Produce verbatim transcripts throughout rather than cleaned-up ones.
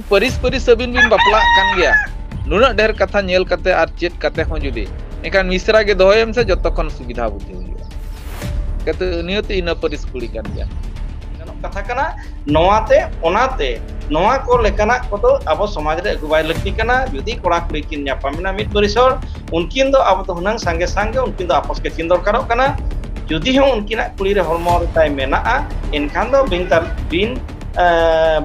ᱯᱟᱹᱨᱤᱥ ᱯᱟᱹᱨᱤᱥ ᱟᱹᱵᱤᱱ ᱵᱤᱱ ᱵᱟᱯᱞᱟᱜ ᱠᱟᱱ ᱜᱮᱭᱟ, ᱱᱩᱱᱟᱹᱜ ᱰᱷᱮᱨ ᱠᱟᱛᱷᱟ ᱧᱮᱞ ᱠᱟᱛᱮ ᱟᱨ ᱪᱮᱫ ᱠᱟᱛᱮ ᱦᱚᱸ ᱡᱩᱫᱤ, ᱮᱱᱠᱷᱟᱱ ᱢᱤᱥᱨᱟ ᱜᱮ ᱫᱚᱦᱚᱭᱮᱢ ᱥᱮ, ᱡᱚᱛᱚ ᱠᱷᱚᱱ ᱥᱩᱵᱤᱫᱷᱟ ᱵᱩᱫᱷᱤ ᱦᱩᱭᱩᱜᱼᱟ᱾ ᱠᱟᱛᱮ ᱱᱤᱭᱟᱹᱛᱮ ᱤᱱᱟᱹ ᱯᱟᱹᱨᱤᱥ ᱠᱩᱲᱤ ᱠᱟᱱ ᱜᱮᱭᱟ᱾ ᱜᱟᱱᱚᱜ ᱠᱟᱛᱷᱟ ᱠᱟᱱᱟ᱾ ᱱᱚᱣᱟᱛᱮ, ᱚᱱᱟᱛᱮ ᱱᱚᱣᱟ ᱠᱚ ᱞᱮᱠᱟᱱᱟᱜ ᱠᱚᱫᱚ ᱟᱵᱚ ᱥᱚᱢᱟᱡᱽ ᱨᱮ ᱟᱹᱜᱩ ᱵᱟᱭ ᱞᱟᱹᱠᱛᱤ ᱠᱟᱱᱟ᱾ ᱡᱩᱫᱤ ᱠᱚᱲᱟ ᱠᱩᱲᱤ ᱠᱤᱱ ᱧᱟᱯᱟᱢᱮᱱᱟ ᱢᱤᱫ ᱯᱟᱹᱨᱤᱥ ᱦᱚᱲ, ᱩᱱᱠᱤᱱ ᱫᱚ ᱟᱵᱚ ᱫᱚ ᱦᱩᱱᱟᱹᱝ ᱥᱟᱸᱜᱮ ᱥᱟᱸᱜᱮ ᱩᱱᱠᱤᱱ ᱫᱚ ᱟᱯᱚᱥ ᱠᱟᱹᱠᱤᱱ ᱫᱚᱨᱠᱟᱨᱚᱜ ᱠᱟᱱᱟ᱾ ᱡᱩᱫᱤ ᱦᱚᱸ ᱩᱱᱠᱤᱱᱟᱜ ᱠᱩᱲᱤ ᱨᱮ ᱦᱚᱲᱢᱚ ᱨᱮ ᱛᱟᱭ ᱢᱮᱱᱟᱜᱼᱟ, ᱮᱱᱠᱷᱟᱱ ᱫᱚ ᱵᱤᱱ ᱛᱟᱨ-, ᱵᱤᱱ, ᱮ,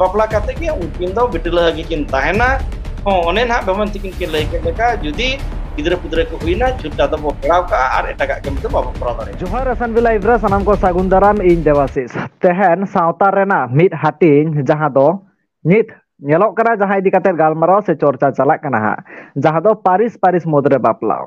ᱵᱟᱯᱞᱟ ᱠᱟᱛᱮ ᱜᱮ ᱩᱱᱠᱤᱱ ᱫᱚ ᱵᱤᱴᱞᱟᱹ ᱜᱮᱠᱤᱱ ᱛᱟᱦᱮᱱᱟ᱾ ᱦᱚᱸ, ᱚᱱᱮ ᱱᱟᱦᱟᱜ ᱵᱮᱢᱚᱱ ᱛᱤᱠᱤᱱ ᱠᱤᱱ ᱞᱟᱹᱭ ᱠᱮᱫ ᱞᱮᱠᱟ, ᱡᱩᱫᱤ ᱜᱤᱫᱽᱨᱟᱹ ᱯᱤᱫᱽᱨᱟᱹ ᱠᱚ ᱦᱩᱭᱱᱟ, ᱪᱷᱩᱴ ᱫᱚ ᱵᱚ ᱯᱷᱮᱲᱟᱣ ᱠᱟᱜᱼᱟ ᱟᱨ ᱮᱴᱟᱜᱟᱜ ᱠᱟᱹᱢᱤ ᱫᱚ ᱵᱟᱵᱚ ᱠᱚᱨᱟᱣ ᱫᱟᱲᱮᱭᱟᱜᱼᱟ᱾ ᱡᱚᱦᱟᱨ S N B Live ᱨᱮ ᱥᱟᱱᱟᱢ ᱠᱚ ᱥᱟᱹᱜᱩᱱ ᱫᱟᱨᱟᱢ, ᱤᱧ ᱫᱮᱵᱟᱥᱤᱥ᱾ ᱛᱮᱦᱮᱧ ᱥᱟᱶᱛᱟ ᱨᱮᱱᱟᱜ ᱢᱤᱫ ᱦᱟᱹᱴᱤᱧ, ᱡᱟᱦᱟᱸ ᱫᱚ ᱱᱤᱛ ᱧᱮᱞᱚᱜ ᱠᱟᱱᱟ, ᱡᱟᱦᱟᱸ ᱤᱫᱤ ᱠᱟᱛᱮ ᱜᱟᱞᱢᱟᱨᱟᱣ ᱥᱮ ᱪᱚᱨᱪᱟ ᱪᱟᱞᱟᱜ ᱠᱟᱱᱟ ᱦᱟᱸᱜ, ᱡᱟᱦᱟᱸ ᱫᱚ ᱯᱟᱹᱨᱤᱥ ᱯᱟᱹᱨᱤᱥ ᱢᱩᱫᱽᱨᱮ ᱵᱟᱯᱞᱟ᱾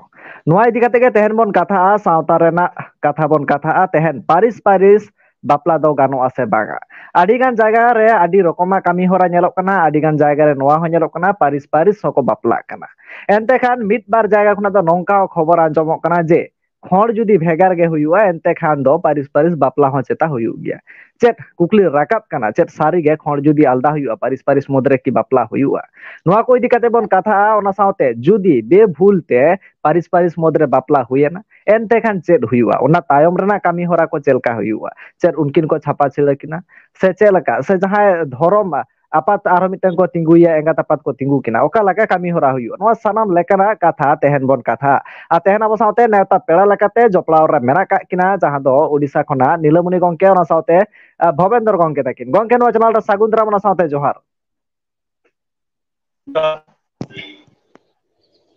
ᱱᱚᱣᱟ ᱤᱫᱤ ᱠᱟᱛᱮ ᱜᱮ ᱛᱮᱦᱮᱧ ᱵᱚᱱ ᱠᱟᱛᱷᱟᱜᱼᱟ, ᱥᱟᱶᱛᱟ ᱨᱮᱱᱟᱜ ᱠᱟᱛᱷᱟ ᱵᱚᱱ ᱠᱟᱛᱷᱟᱜᱼᱟ᱾ ᱛᱮᱦᱮᱧ ᱯᱟᱹᱨᱤᱥ ᱯᱟᱹᱨᱤᱥ ᱵᱟᱯᱞᱟ ᱫᱚ ᱜᱟᱱᱚᱜᱼᱟ ᱥᱮ ᱵᱟᱝᱟ? ᱟᱹᱰᱤ ᱜᱟᱱ ᱡᱟᱭᱜᱟ ᱨᱮ ᱟᱹᱰᱤ ᱨᱚᱠᱚᱢᱟᱜ ᱠᱟᱹᱢᱤ ᱦᱚᱨᱟ ᱧᱮᱞᱚᱜ ᱠᱟᱱᱟ, ᱟᱹᱰᱤ ᱜᱟᱱ ᱡᱟᱭᱜᱟ ᱨᱮ ᱱᱚᱣᱟ ᱦᱚᱸ ᱧᱮᱞᱚᱜ ᱠᱟᱱᱟ, ᱯᱟᱹᱨᱤᱥ ᱯᱟᱹᱨᱤᱥ ᱦᱚᱸᱠᱚ ᱵᱟᱯᱞᱟᱜ ᱠᱟᱱᱟ᱾ ᱮᱱᱛᱮ ᱠᱷᱟᱱ ᱢᱤᱫ ᱵᱟᱨ ᱡᱟᱭᱜᱟ ᱠᱷᱚᱱᱟᱜ ᱫᱚ ᱱᱚᱝᱠᱟ ᱦᱚᱸ ᱠᱷᱚᱵᱚᱨ ᱟᱸᱡᱚᱢᱚᱜ ᱠᱟᱱᱟ ᱡᱮ ᱠᱷᱚᱸᱰ ᱡᱩᱫᱤ ᱵᱷᱮᱜᱟᱨ ᱜᱮ ᱦᱩᱭᱩᱜᱼᱟ, ᱮᱱᱛᱮ ᱠᱷᱟᱱ ᱫᱚ ᱯᱟᱹᱨᱤᱥ ᱯᱟᱹᱨᱤᱥ ᱵᱟᱯᱞᱟ ᱦᱚᱸ ᱪᱮᱛᱟ ᱦᱩᱭᱩᱜ ᱜᱮᱭᱟ᱾ ᱪᱮᱫ ᱠᱩᱠᱞᱤ ᱨᱟᱠᱟᱵ ᱠᱟᱱᱟ, ᱪᱮᱫ ᱥᱟᱹᱨᱤ ᱜᱮ ᱠᱷᱚᱸᱰ ᱡᱩᱫᱤ ᱟᱞᱫᱟ ᱦᱩᱭᱩᱜᱼᱟ, ᱯᱟᱹᱨᱤᱥ ᱯᱟᱹᱨᱤᱥ ᱢᱩᱫᱽᱨᱮ ᱠᱤ ᱵᱟᱯᱞᱟ ᱦᱩᱭᱩᱜᱼᱟ? ᱱᱚᱣᱟ ᱠᱚ ᱤᱫᱤ ᱠᱟᱛᱮ ᱵᱚᱱ ᱠᱟᱛᱷᱟᱜᱼᱟ᱾ ᱚᱱᱟ ᱥᱟᱶᱛᱮ ᱡᱩᱫᱤ ᱵᱮᱵᱷᱩᱞ ᱛᱮ ᱯᱟᱹᱨᱤᱥ ᱯᱟᱹᱨᱤᱥ ᱢᱩᱫᱽᱨᱮ ᱵᱟᱯᱞᱟ ᱦᱩᱭᱮᱱᱟ, ᱮᱱᱛᱮ ᱠᱷᱟᱱ ᱪᱮᱫ ᱦᱩᱭᱩᱜᱼᱟ? ᱚᱱᱟ ᱛᱟᱭᱚᱢ ᱨᱮᱱᱟᱜ ᱠᱟᱹᱢᱤ ᱦᱚᱨᱟ ᱠᱚ ᱪᱮᱫ ᱞᱮᱠᱟ ᱦᱩᱭᱩᱜᱼᱟ? ᱪᱮᱫ ᱩᱱᱠᱤᱱ ᱠᱚ ᱪᱷᱟᱯᱟ ᱪᱷᱤᱲᱟᱹ ᱠᱤᱱᱟ ᱥᱮ ᱪᱮᱫ ᱞᱮᱠᱟ? ᱥᱮ ᱡᱟᱦᱟᱸᱭ ᱫᱷᱚᱨᱚᱢ ᱟᱯᱟᱛ ᱟᱨᱦᱚᱸ ᱢᱤᱫᱴᱟᱝ ᱠᱚ ᱛᱤᱸᱜᱩᱭᱟ, ᱮᱸᱜᱟᱛ ᱟᱯᱟᱛ ᱠᱚ ᱛᱤᱸᱜᱩ ᱠᱤᱱᱟ, ᱚᱠᱟ ᱞᱮᱠᱟ ᱠᱟᱹᱢᱤ ᱦᱚᱨᱟ ᱦᱩᱭᱩᱜᱼᱟ? ᱱᱚᱣᱟ ᱥᱟᱱᱟᱢ ᱞᱮᱠᱟᱱᱟᱜ ᱠᱟᱛᱷᱟ ᱛᱮᱦᱮᱧ ᱵᱚᱱ ᱠᱟᱛᱷᱟ᱾ ᱟᱨ ᱛᱮᱦᱮᱧ ᱟᱵᱚ ᱥᱟᱶᱛᱮ ᱱᱮᱣᱛᱟ ᱯᱮᱲᱟ ᱞᱮᱠᱟᱛᱮ ᱡᱚᱯᱲᱟᱣ ᱨᱮ ᱢᱮᱱᱟᱜ ᱠᱟᱜ ᱠᱤᱱᱟ, ᱡᱟᱦᱟᱸ ᱫᱚ ᱳᱰᱤᱥᱟ ᱠᱷᱚᱱᱟᱜ ᱱᱤᱞᱟᱢᱚᱱᱤ ᱜᱚᱝᱠᱮ, ᱚᱱᱟ ᱥᱟᱶᱛᱮ, ᱟᱸ, ᱵᱷᱚᱵᱮᱱᱫᱨᱚ ᱜᱚᱝᱠᱮ ᱛᱟᱹᱠᱤᱱ᱾ ᱜᱚᱝᱠᱮ, ᱱᱚᱣᱟ channel ᱨᱮ ᱥᱟᱹᱜᱩᱱ ᱫᱟᱨᱟᱢ, ᱚᱱᱟ ᱥᱟᱶᱛᱮ ᱡᱚᱦᱟᱨ᱾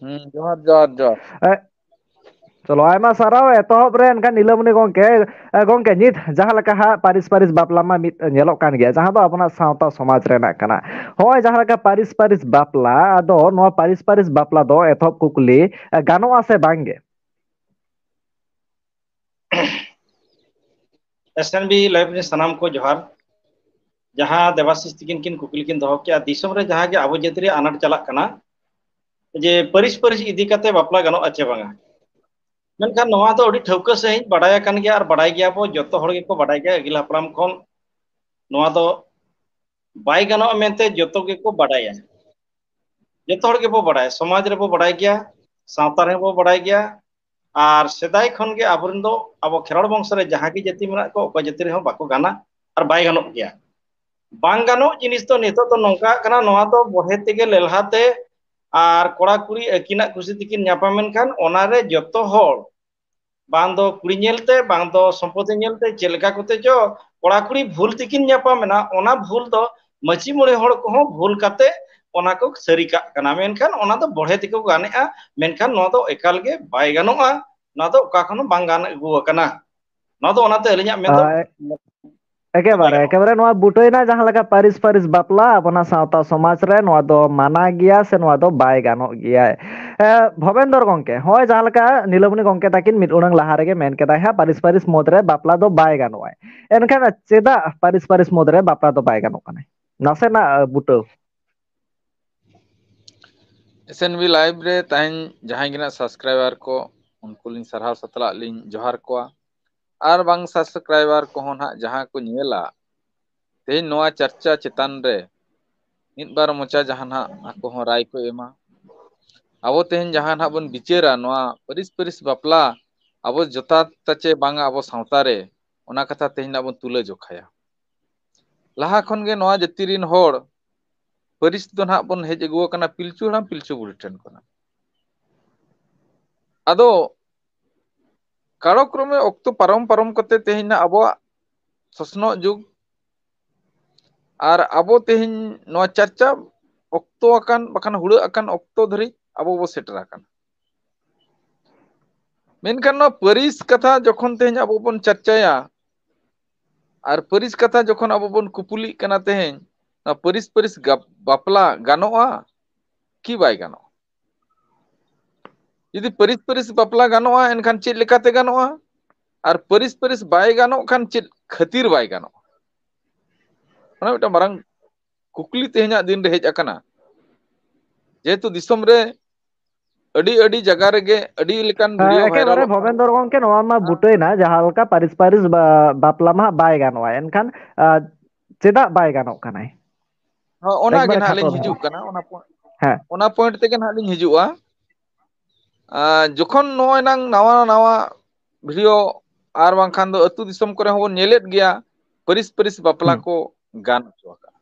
ᱦᱩᱸ, ᱡᱚᱦᱟᱨ, ᱡᱚᱦᱟᱨ, ᱡᱚᱦᱟᱨ᱾ ᱮ, ᱪᱚᱞᱚ, ᱟᱭᱢᱟ ᱥᱟᱨᱦᱟᱣ᱾ ᱮᱛᱚᱦᱚᱵ ᱨᱮ ᱮᱱᱠᱷᱟᱱ ᱱᱤᱞᱟᱢᱚᱱᱤ ᱜᱚᱝᱠᱮ, ᱮ, ᱜᱚᱝᱠᱮ, ᱱᱤᱛ ᱡᱟᱦᱟᱸ ᱞᱮᱠᱟ ᱦᱟᱸᱜ ᱯᱟᱹᱨᱤᱥ ᱯᱟᱹᱨᱤᱥ ᱵᱟᱯᱞᱟ ᱢᱟ ᱢᱤᱫ ᱧᱮᱞᱚᱜ ᱠᱟᱱ ᱜᱮᱭᱟ, ᱡᱟᱦᱟᱸ ᱫᱚ ᱟᱵᱚᱱᱟᱜ ᱥᱟᱶᱛᱟ ᱥᱚᱢᱟᱡᱽ ᱨᱮᱱᱟᱜ ᱠᱟᱱᱟ᱾ ᱦᱚᱸᱜᱼᱚᱭ ᱡᱟᱦᱟᱸ ᱞᱮᱠᱟ ᱯᱟᱹᱨᱤᱥ ᱯᱟᱹᱨᱤᱥ ᱵᱟᱯᱞᱟ, ᱟᱫᱚ ᱱᱚᱣᱟ ᱯᱟᱹᱨᱤᱥ ᱯᱟᱹᱨᱤᱥ ᱵᱟᱯᱞᱟ ᱫᱚ ᱮᱛᱚᱦᱚᱵ ᱠᱩᱠᱞᱤ, ᱮ, ᱜᱟᱱᱚᱜᱼᱟ ᱥᱮ ᱵᱟᱝ ᱜᱮ? S N B Live ᱨᱮ ᱥᱟᱱᱟᱢ ᱠᱚ ᱡᱚᱦᱟᱨ᱾ ᱡᱟᱦᱟᱸ ᱫᱮᱵᱟᱥᱤᱥ ᱛᱤᱠᱤᱱ ᱠᱤᱱ ᱠᱩᱠᱞᱤ ᱠᱤᱱ ᱫᱚᱦᱚ ᱠᱮᱜᱼᱟ, ᱫᱤᱥᱚᱢ ᱨᱮ ᱡᱟᱦᱟᱸ ᱜᱮ ᱟᱵᱚ ᱡᱟᱹᱛ ᱨᱮᱭᱟᱜ ᱟᱱᱟᱴ ᱪᱟᱞᱟᱜ ᱠᱟᱱᱟ, ᱡᱮ ᱯᱟᱹᱨᱤᱥ ᱯᱟᱹᱨᱤᱥ ᱤᱫᱤ ᱠᱟᱛᱮ ᱵᱟᱯᱞᱟ ᱜᱟᱱᱚᱜᱼᱟ ᱪᱮ ᱵᱟᱝᱟ? ᱢᱮᱱᱠᱷᱟᱱ ᱱᱚᱣᱟ ᱫᱚ ᱟᱹᱰᱤ ᱴᱷᱟᱹᱣᱠᱟᱹ ᱥᱟᱺᱦᱤᱡ ᱵᱟᱰᱟᱭ ᱟᱠᱟᱱ ᱜᱮᱭᱟ ᱟᱨ ᱵᱟᱰᱟᱭ ᱜᱮᱭᱟ ᱵᱚ, ᱡᱚᱛᱚ ᱦᱚᱲ ᱜᱮᱠᱚ ᱵᱟᱰᱟᱭ ᱜᱮᱭᱟ᱾ ᱟᱹᱜᱤᱞ ᱦᱟᱯᱲᱟᱢ ᱠᱷᱚᱱ ᱱᱚᱣᱟ ᱫᱚ ᱵᱟᱭ ᱜᱟᱱᱚᱜᱼᱟ ᱢᱮᱱᱛᱮ ᱡᱚᱛᱚ ᱜᱮᱠᱚ ᱵᱟᱰᱟᱭᱟ᱾ ᱡᱚᱛᱚ ᱦᱚᱲ ᱜᱮᱵᱚ ᱵᱟᱰᱟᱭᱟ, ᱥᱚᱢᱟᱡᱽ ᱨᱮᱵᱚ ᱵᱟᱰᱟᱭ ᱜᱮᱭᱟ, ᱥᱟᱶᱛᱟ ᱨᱮᱦᱚᱸ ᱵᱚ ᱵᱟᱰᱟᱭ ᱜᱮᱭᱟ᱾ ᱟᱨ ᱥᱮᱫᱟᱭ ᱠᱷᱚᱱ ᱜᱮ ᱟᱵᱚᱨᱮᱱ ᱫᱚ, ᱟᱵᱚ ᱠᱷᱮᱨᱣᱟᱲ ᱵᱚᱝᱥᱚ ᱨᱮ ᱡᱟᱦᱟᱸ ᱜᱮ ᱡᱟᱹᱛᱤ ᱢᱮᱱᱟᱜ ᱠᱚ, ᱚᱠᱚᱭ ᱡᱟᱹᱛᱤ ᱨᱮᱦᱚᱸ ᱵᱟᱠᱚ ᱜᱟᱱᱟ ᱟᱨ ᱵᱟᱭ ᱜᱟᱱᱚᱜ ᱜᱮᱭᱟ᱾ ᱵᱟᱝ ᱜᱟᱱᱚᱜ ᱡᱤᱱᱤᱥ ᱫᱚ ᱱᱤᱛᱚᱜ ᱫᱚ ᱱᱚᱝᱠᱟᱜ ᱠᱟᱱᱟ, ᱱᱚᱣᱟ ᱫᱚ ᱵᱚᱲᱦᱮ ᱛᱮᱜᱮ, ᱞᱮᱞᱦᱟ ᱛᱮ ᱟᱨ ᱠᱚᱲᱟ ᱠᱩᱲᱤ ᱟᱹᱠᱤᱱᱟᱜ ᱠᱩᱥᱤ ᱛᱮᱠᱤᱱ ᱧᱟᱯᱟᱢ ᱮᱱ ᱠᱷᱟᱱ, ᱚᱱᱟᱨᱮ ᱡᱚᱛᱚ ᱦᱚᱲ, ᱵᱟᱝ ᱫᱚ ᱠᱩᱲᱤ ᱧᱮᱞᱛᱮ, ᱵᱟᱝ ᱫᱚ ᱥᱚᱢᱯᱚᱛᱤ ᱧᱮᱞᱛᱮ, ᱪᱮᱫ ᱞᱮᱠᱟ ᱠᱚᱛᱮ ᱪᱚ ᱠᱚᱲᱟ ᱠᱩᱲᱤ ᱵᱷᱩᱞ ᱛᱮᱠᱤᱱ ᱧᱟᱯᱟᱢ ᱮᱱᱟ, ᱚᱱᱟ ᱵᱷᱩᱞ ᱫᱚ ᱢᱟᱹᱡᱷᱤ ᱢᱚᱬᱮ ᱦᱚᱲ ᱠᱚᱦᱚᱸ ᱵᱷᱩᱞ ᱠᱟᱛᱮ ᱚᱱᱟ ᱠᱚ ᱥᱟᱹᱨᱤ ᱠᱟᱜ ᱠᱟᱱᱟ᱾ ᱢᱮᱱᱠᱷᱟᱱ ᱚᱱᱟ ᱫᱚ ᱵᱚᱲᱦᱮ ᱛᱮᱠᱚ ᱜᱟᱱᱮᱜᱼᱟ, ᱢᱮᱱᱠᱷᱟᱱ ᱱᱚᱣᱟ ᱫᱚ ᱮᱠᱟᱞ ᱜᱮ ᱵᱟᱭ ᱜᱟᱱᱚᱜᱼᱟ᱾ ᱱᱚᱣᱟ ᱫᱚ ᱚᱠᱟ ᱠᱷᱚᱱ ᱦᱚᱸ ᱵᱟᱝ ᱜᱟᱱ ᱟᱹᱜᱩ ᱟᱠᱟᱱᱟ᱾ ᱱᱚᱣᱟ ᱫᱚ ᱚᱱᱟᱛᱮ ᱟᱹᱞᱤᱧᱟᱜ ᱢᱮᱱ ᱫᱚ ᱟᱨ ᱮᱠᱮᱵᱟᱨᱮ, ᱵᱟᱭ ᱜᱟᱱᱚᱜᱼᱟ᱾ ᱮᱠᱮᱵᱟᱨᱮ ᱱᱚᱣᱟ ᱵᱩᱴᱟᱹᱭᱮᱱᱟ ᱡᱟᱦᱟᱸ ᱞᱮᱠᱟ ᱯᱟᱹᱨᱤᱥ ᱯᱟᱹᱨᱤᱥ ᱵᱟᱯᱞᱟ ᱟᱵᱚᱱᱟᱜ ᱥᱟᱶᱛᱟ ᱥᱚᱢᱟᱡᱽ ᱨᱮ, ᱱᱚᱣᱟ ᱫᱚ ᱢᱟᱱᱟ ᱜᱮᱭᱟ ᱥᱮ ᱱᱚᱣᱟ ᱫᱚ ᱵᱟᱭ ᱜᱟᱱᱚᱜ ᱜᱮᱭᱟ᱾ ᱮ, ᱵᱷᱚᱵᱮᱱᱫᱚᱨ ᱜᱚᱝᱠᱮ, ᱦᱚᱸᱜᱼᱚᱭ ᱡᱟᱦᱟᱸ ᱞᱮᱠᱟ ᱱᱤᱞᱟᱹᱢᱚᱱᱤ ᱜᱚᱝᱠᱮ ᱛᱟᱹᱠᱤᱱ ᱢᱤᱫ ᱩᱰᱟᱹᱝ ᱞᱟᱦᱟ ᱨᱮᱜᱮ ᱢᱮᱱ ᱠᱮᱫᱟᱭ ᱦᱟᱸᱜ, ᱯᱟᱹᱨᱤᱥ ᱯᱟᱹᱨᱤᱥ ᱢᱩᱫᱽ ᱨᱮ ᱵᱟᱯᱞᱟ ᱫᱚ ᱵᱟᱭ ᱜᱟᱱᱚᱜᱼᱟ᱾ ᱮᱱᱠᱷᱟᱱ ᱪᱮᱫᱟᱜ ᱯᱟᱹᱨᱤᱥ ᱯᱟᱹᱨᱤᱥ ᱢᱩᱫᱽ ᱨᱮ ᱵᱟᱯᱞᱟ ᱫᱚ ᱵᱟᱭ ᱜᱟᱱᱚᱜ ᱠᱟᱱᱟ? ᱱᱟᱥᱮᱱᱟᱜ, ᱮ, ᱵᱩᱴᱟᱹ᱾ S N B Live ᱨᱮ ᱛᱟᱦᱮᱱ ᱡᱟᱦᱟᱸᱭ ᱜᱮ ᱱᱟᱜ subscriber ᱠᱚ, ᱩᱱᱠᱩ ᱞᱤᱧ ᱥᱟᱨᱦᱟᱣ ᱥᱟᱛᱞᱟᱜ ᱞᱤᱧ ᱡᱚᱦᱟᱨ ᱠᱚᱣᱟ᱾ ᱟᱨ ᱵᱟᱝ subscriber ᱠᱚᱦᱚᱸ ᱱᱟᱜ ᱡᱟᱦᱟᱸ ᱠᱚ ᱧᱮᱞᱟ, ᱛᱮᱦᱮᱧ ᱱᱚᱣᱟ ᱪᱟᱨᱪᱟ ᱪᱮᱛᱟᱱ ᱨᱮ ᱢᱤᱫ ᱵᱟᱨ ᱢᱚᱪᱟ ᱡᱟᱦᱟᱸ ᱱᱟᱜ ᱟᱠᱚ ᱦᱚᱸ ᱨᱟᱭ ᱠᱚ ᱮᱢᱟ᱾ ᱟᱵᱚ ᱛᱮᱦᱮᱧ ᱡᱟᱦᱟᱸ ᱱᱟᱜ ᱵᱚᱱ ᱵᱤᱪᱟᱹᱨᱟ, ᱱᱚᱣᱟ ᱯᱟᱹᱨᱤᱥ ᱯᱟᱹᱨᱤᱥ ᱵᱟᱯᱞᱟ ᱟᱵᱚ ᱡᱚᱛᱷᱟᱛ ᱪᱮ ᱵᱟᱝᱟ ᱟᱵᱚ ᱥᱟᱶᱛᱟ ᱨᱮ, ᱚᱱᱟ ᱠᱟᱛᱷᱟ ᱛᱮᱦᱮᱧ ᱱᱟᱜ ᱵᱚᱱ ᱛᱩᱞᱟᱹ ᱡᱚᱠᱷᱟᱭᱟ᱾ ᱞᱟᱦᱟ ᱠᱷᱚᱱ ᱜᱮ ᱱᱚᱣᱟ ᱡᱟᱹᱛᱤ ᱨᱤᱱ ᱦᱚᱲ ᱯᱟᱹᱨᱤᱥ ᱫᱚ ᱱᱟᱜ ᱵᱚᱱ ᱦᱮᱡ ᱟᱹᱜᱩ ᱟᱠᱟᱱᱟ ᱯᱤᱞᱪᱩ ᱦᱟᱲᱟᱢ ᱯᱤᱞᱪᱩ ᱵᱩᱲᱦᱤ ᱴᱷᱮᱱ ᱠᱷᱚᱱᱟᱜ᱾ ᱟᱫᱚ ᱠᱟᱞᱚᱠᱨᱚᱢᱮ ᱚᱠᱛᱚ ᱯᱟᱨᱚᱢ ᱯᱟᱨᱚᱢ ᱠᱟᱛᱮ ᱛᱮᱦᱮᱧ ᱱᱟᱜ ᱟᱵᱚᱣᱟᱜ ᱥᱚᱥᱱᱚᱜ ᱡᱩᱜᱽ ᱟᱨ ᱟᱵᱚ ᱛᱮᱦᱮᱧ ᱱᱚᱣᱟ ᱪᱟᱨᱪᱟ ᱚᱠᱛᱚ ᱟᱠᱟᱱ, ᱵᱟᱠᱷᱟᱱ ᱦᱩᱲᱟᱹᱜ ᱟᱠᱟᱱ ᱚᱠᱛᱚ ᱫᱷᱟᱹᱨᱤᱡ ᱟᱵᱚ ᱵᱚ ᱥᱮᱴᱮᱨ ᱟᱠᱟᱱᱟ᱾ ᱢᱮᱱᱠᱷᱟᱱ ᱱᱚᱣᱟ ᱯᱟᱹᱨᱤᱥ ᱠᱟᱛᱷᱟ ᱡᱚᱠᱷᱚᱱ ᱛᱮᱦᱮᱧ ᱟᱵᱚ ᱵᱚᱱ ᱪᱟᱨᱪᱟᱭᱟ, ᱟᱨ ᱯᱟᱹᱨᱤᱥ ᱠᱟᱛᱷᱟ ᱡᱚᱠᱷᱚᱱ ᱟᱵᱚ ᱵᱚᱱ ᱠᱩᱯᱩᱞᱤᱜ ᱠᱟᱱᱟ ᱛᱮᱦᱮᱧ, ᱱᱚᱣᱟ ᱯᱟᱹᱨᱤᱥ ᱯᱟᱹᱨᱤᱥ ᱜᱟᱯ-, ᱵᱟᱯᱞᱟ ᱜᱟᱱᱚᱜᱼᱟ ᱠᱤ ᱵᱟᱭ ᱜᱟᱱᱚᱜᱼᱟ? ᱡᱩᱫᱤ ᱯᱟᱹᱨᱤᱥ ᱯᱟᱹᱨᱤᱥ ᱵᱟᱯᱞᱟ ᱜᱟᱱᱚᱜᱼᱟ, ᱮᱱᱠᱷᱟᱱ ᱪᱮᱫ ᱞᱮᱠᱟᱛᱮ ᱜᱟᱱᱚᱜᱼᱟ? ᱟᱨ ᱯᱟᱹᱨᱤᱥ ᱯᱟᱹᱨᱤᱥ ᱵᱟᱭ ᱜᱟᱱᱚᱜ ᱠᱷᱟᱱ ᱪᱮᱫ ᱠᱷᱟᱹᱛᱤᱨ ᱵᱟᱭ ᱜᱟᱱᱚᱜᱼᱟ? ᱚᱱᱟ ᱢᱤᱫᱴᱟᱝ ᱢᱟᱨᱟᱝ ᱠᱩᱠᱞᱤ ᱛᱮᱦᱮᱧᱟᱜ ᱫᱤᱱ ᱨᱮ ᱦᱮᱡ ᱟᱠᱟᱱᱟ᱾ ᱡᱮᱦᱮᱛᱩ ᱫᱤᱥᱚᱢ ᱨᱮ ᱟᱹᱰᱤ ᱟᱹᱰᱤ ᱡᱟᱭᱜᱟ ᱨᱮᱜᱮ ᱟᱹᱰᱤ ᱞᱮᱠᱟᱱ video ᱮᱠᱮᱵᱟᱨᱮ viralᱚᱜ ᱠᱟᱱᱟ᱾ ᱵᱷᱚᱵᱮᱱᱫᱚᱨ ᱜᱚᱝᱠᱮ, ᱱᱚᱣᱟ ᱢᱟ ᱵᱩᱴᱟᱹᱭᱮᱱᱟ, ᱡᱟᱦᱟᱸ ᱞᱮᱠᱟ ᱯᱟᱹᱨᱤᱥ ᱯᱟᱹᱨᱤᱥ ᱵᱟ-, ᱵᱟᱯᱞᱟ ᱢᱟ ᱦᱟᱸᱜ ᱵᱟᱭ ᱜᱟᱱᱚᱜᱼᱟ, ᱮᱱᱠᱷᱟᱱ, ᱟ, ᱪᱮᱫᱟᱜ ᱵᱟᱭ ᱜᱟᱱᱚᱜ ᱠᱟᱱᱟᱭ? ᱦᱚᱸ, ᱚᱱᱟ ᱜᱮ ᱮᱠᱵᱟᱨᱮ ᱱᱟᱦᱟᱜ ᱠᱷᱟᱴᱚ ᱞᱤᱧ ᱫᱷᱟᱨᱟ᱾ ᱦᱤᱡᱩᱜ ᱠᱟᱱᱟ, ᱚᱱᱟ ᱯᱚ-, ᱦᱮᱸ᱾ ᱚᱱᱟ point ᱛᱮᱜᱮ ᱱᱟᱦᱟᱜ ᱞᱤᱧ ᱦᱤᱡᱩᱜᱼᱟ᱾ ᱟᱨ ᱡᱚᱠᱷᱚᱱ ᱱᱚᱜᱼᱚᱭ ᱱᱟᱝ ᱱᱟᱣᱟ ᱱᱟᱣᱟ video ᱟᱨ ᱵᱟᱝᱠᱷᱟᱱ ᱫᱚ ᱟᱹᱛᱩ ᱫᱤᱥᱚᱢ ᱠᱚᱨᱮ ᱦᱚᱸᱵᱚᱱ ᱧᱮᱞᱮᱫ ᱜᱮᱭᱟ, ᱯᱟᱹᱨᱤᱥ ᱯᱟᱹᱨᱤᱥ ᱵᱟᱯᱞᱟ ᱦᱩᱸ᱾ ᱠᱚ ᱜᱟᱱ ᱦᱚᱪᱚ ᱟᱠᱟᱫᱼᱟ᱾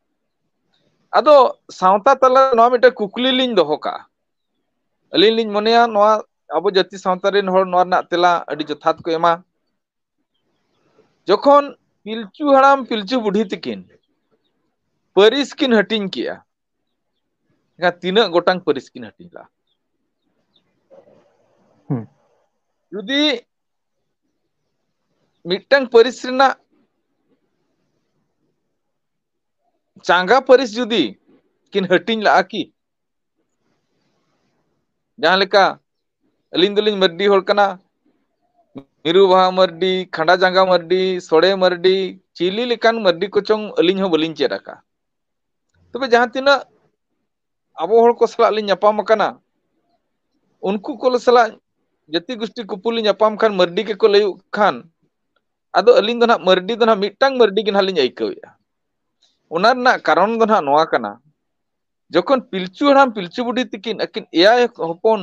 ᱟᱫᱚ ᱥᱟᱶᱛᱟ ᱛᱟᱞᱟ ᱨᱮ ᱱᱚᱣᱟ ᱢᱤᱫᱴᱮᱱ ᱠᱩᱠᱞᱤ ᱞᱤᱧ ᱫᱚᱦᱚ ᱠᱟᱜᱼᱟ᱾ ᱟᱹᱞᱤᱧ ᱞᱤᱧ ᱢᱚᱱᱮᱭᱟ ᱱᱚᱣᱟ ᱟᱵᱚ ᱡᱟᱹᱛᱤ ᱥᱟᱶᱛᱟ ᱨᱮᱱ ᱦᱚᱲ ᱱᱚᱣᱟ ᱨᱮᱱᱟᱜ ᱛᱮᱞᱟ ᱟᱹᱰᱤ ᱡᱚᱛᱷᱟᱛ ᱠᱚ ᱮᱢᱟ᱾ ᱡᱚᱠᱷᱚᱱ ᱯᱤᱞᱪᱩ ᱦᱟᱲᱟᱢ ᱯᱤᱞᱪᱩ ᱵᱩᱰᱷᱤ ᱛᱤᱠᱤᱱ ᱯᱟᱹᱨᱤᱥ ᱠᱤᱱ ᱦᱟᱹᱴᱤᱧ ᱠᱮᱜᱼᱟ, ᱮᱱᱠᱷᱟᱱ ᱛᱤᱱᱟᱹᱜ ᱜᱚᱴᱟᱝ ᱯᱟᱹᱨᱤᱥ ᱠᱤᱱ ᱦᱟᱹᱴᱤᱧ ᱞᱮᱜᱼᱟ? ᱦᱩᱸ᱾ ᱡᱩᱫᱤ ᱢᱤᱫᱴᱟᱝ ᱯᱟᱹᱨᱤᱥ ᱨᱮᱱᱟᱜ ᱪᱟᱸᱜᱟ ᱯᱟᱹᱨᱤᱥ ᱡᱩᱫᱤ ᱠᱤᱱ ᱦᱟᱹᱴᱤᱧ ᱞᱟᱜᱼᱟ ᱠᱤ? ᱡᱟᱦᱟᱸ ᱞᱮᱠᱟ ᱟᱹᱞᱤᱧ ᱫᱚᱞᱤᱧ ᱢᱟᱹᱨᱰᱤ ᱦᱚᱲ ᱠᱟᱱᱟ, ᱢᱤᱨᱩ ᱵᱟᱦᱟ ᱢᱟᱹᱨᱰᱤ, ᱠᱷᱟᱸᱰᱟ ᱡᱟᱸᱜᱟ ᱢᱟᱹᱨᱰᱤ, ᱥᱚᱲᱮ ᱢᱟᱹᱨᱰᱤ, ᱪᱤᱞᱤ ᱞᱮᱠᱟᱱ ᱢᱟᱹᱨᱰᱤ ᱠᱚᱪᱚᱝ ᱟᱹᱞᱤᱧ ᱦᱚᱸ ᱵᱟᱹᱞᱤᱧ ᱪᱮᱫ ᱟᱠᱟᱫ᱾ ᱛᱚᱵᱮ ᱡᱟᱦᱟᱸ ᱛᱤᱱᱟᱹᱜ ᱟᱵᱚ ᱦᱚᱲ ᱠᱚ ᱥᱟᱞᱟᱜ ᱞᱤᱧ ᱧᱟᱯᱟᱢ ᱟᱠᱟᱱᱟ, ᱩᱱᱠᱩ ᱠᱚ ᱥᱟᱞᱟᱜ ᱡᱟᱹᱛᱤ ᱜᱩᱥᱴᱤ ᱠᱩᱯᱩᱞᱤ ᱧᱟᱯᱟᱢ ᱠᱷᱟᱱ ᱢᱟᱹᱨᱰᱤ ᱜᱮᱠᱚ ᱞᱟᱹᱭᱚᱜ ᱠᱷᱟᱱ, ᱟᱫᱚ ᱟᱹᱞᱤᱧ ᱫᱚ ᱱᱟᱦᱟᱜ ᱢᱟᱹᱨᱰᱤ ᱫᱚ ᱱᱟᱦᱟᱜ ᱢᱤᱫᱴᱟᱝ ᱢᱟᱹᱨᱰᱤ ᱜᱮ ᱱᱟᱦᱟᱜ ᱞᱤᱧ ᱟᱹᱭᱠᱟᱹᱣᱮᱫᱼᱟ᱾ ᱚᱱᱟ ᱨᱮᱱᱟᱜ ᱠᱟᱨᱚᱱ ᱫᱚ ᱱᱟᱦᱟᱜ ᱱᱚᱣᱟ ᱠᱟᱱᱟ, ᱡᱚᱠᱷᱚᱱ ᱯᱤᱞᱪᱩ ᱦᱟᱲᱟᱢ ᱯᱤᱞᱪᱩ ᱵᱩᱰᱷᱤ ᱛᱤᱠᱤᱱ ᱟᱹᱠᱤᱱ ᱮᱭᱟᱭ ᱦᱚᱯᱚᱱ,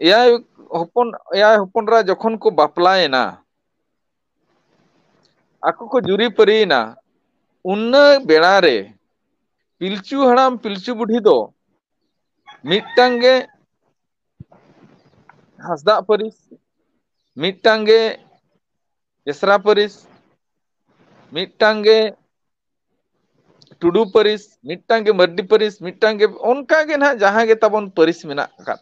ᱮᱭᱟᱭ ᱦᱚᱯᱚᱱ, ᱮᱭᱟᱭ ᱦᱚᱯᱚᱱ ᱮᱨᱟ ᱡᱚᱠᱷᱚᱱ ᱠᱚ ᱵᱟᱯᱞᱟᱭᱮᱱᱟ, ᱟᱠᱚ ᱠᱚ ᱡᱩᱨᱤ ᱯᱟᱹᱨᱤᱭᱮᱱᱟ, ᱩᱱᱟᱹ ᱵᱮᱲᱟ ᱨᱮ ᱯᱤᱞᱪᱩ ᱦᱟᱲᱟᱢ ᱯᱤᱞᱪᱩ ᱵᱩᱰᱷᱤ ᱫᱚ ᱢᱤᱫᱴᱟᱝ ᱜᱮ ᱦᱟᱸᱥᱫᱟᱜ ᱯᱟᱹᱨᱤᱥ, ᱢᱤᱫᱴᱟᱝ ᱜᱮ ᱵᱮᱥᱨᱟ ᱯᱟᱹᱨᱤᱥ, ᱢᱤᱫᱴᱟᱝ ᱜᱮ ᱴᱩᱰᱩ ᱯᱟᱹᱨᱤᱥ, ᱢᱤᱫᱴᱟᱝ ᱜᱮ ᱢᱟᱹᱨᱰᱤ ᱯᱟᱹᱨᱤᱥ, ᱢᱤᱫᱴᱟᱝ ᱜᱮ ᱚᱱᱠᱟ ᱜᱮ ᱱᱟᱦᱟᱜ ᱡᱟᱦᱟᱸ ᱜᱮ ᱛᱟᱵᱚᱱ ᱯᱟᱹᱨᱤᱥ ᱢᱮᱱᱟᱜ ᱟᱠᱟᱫ,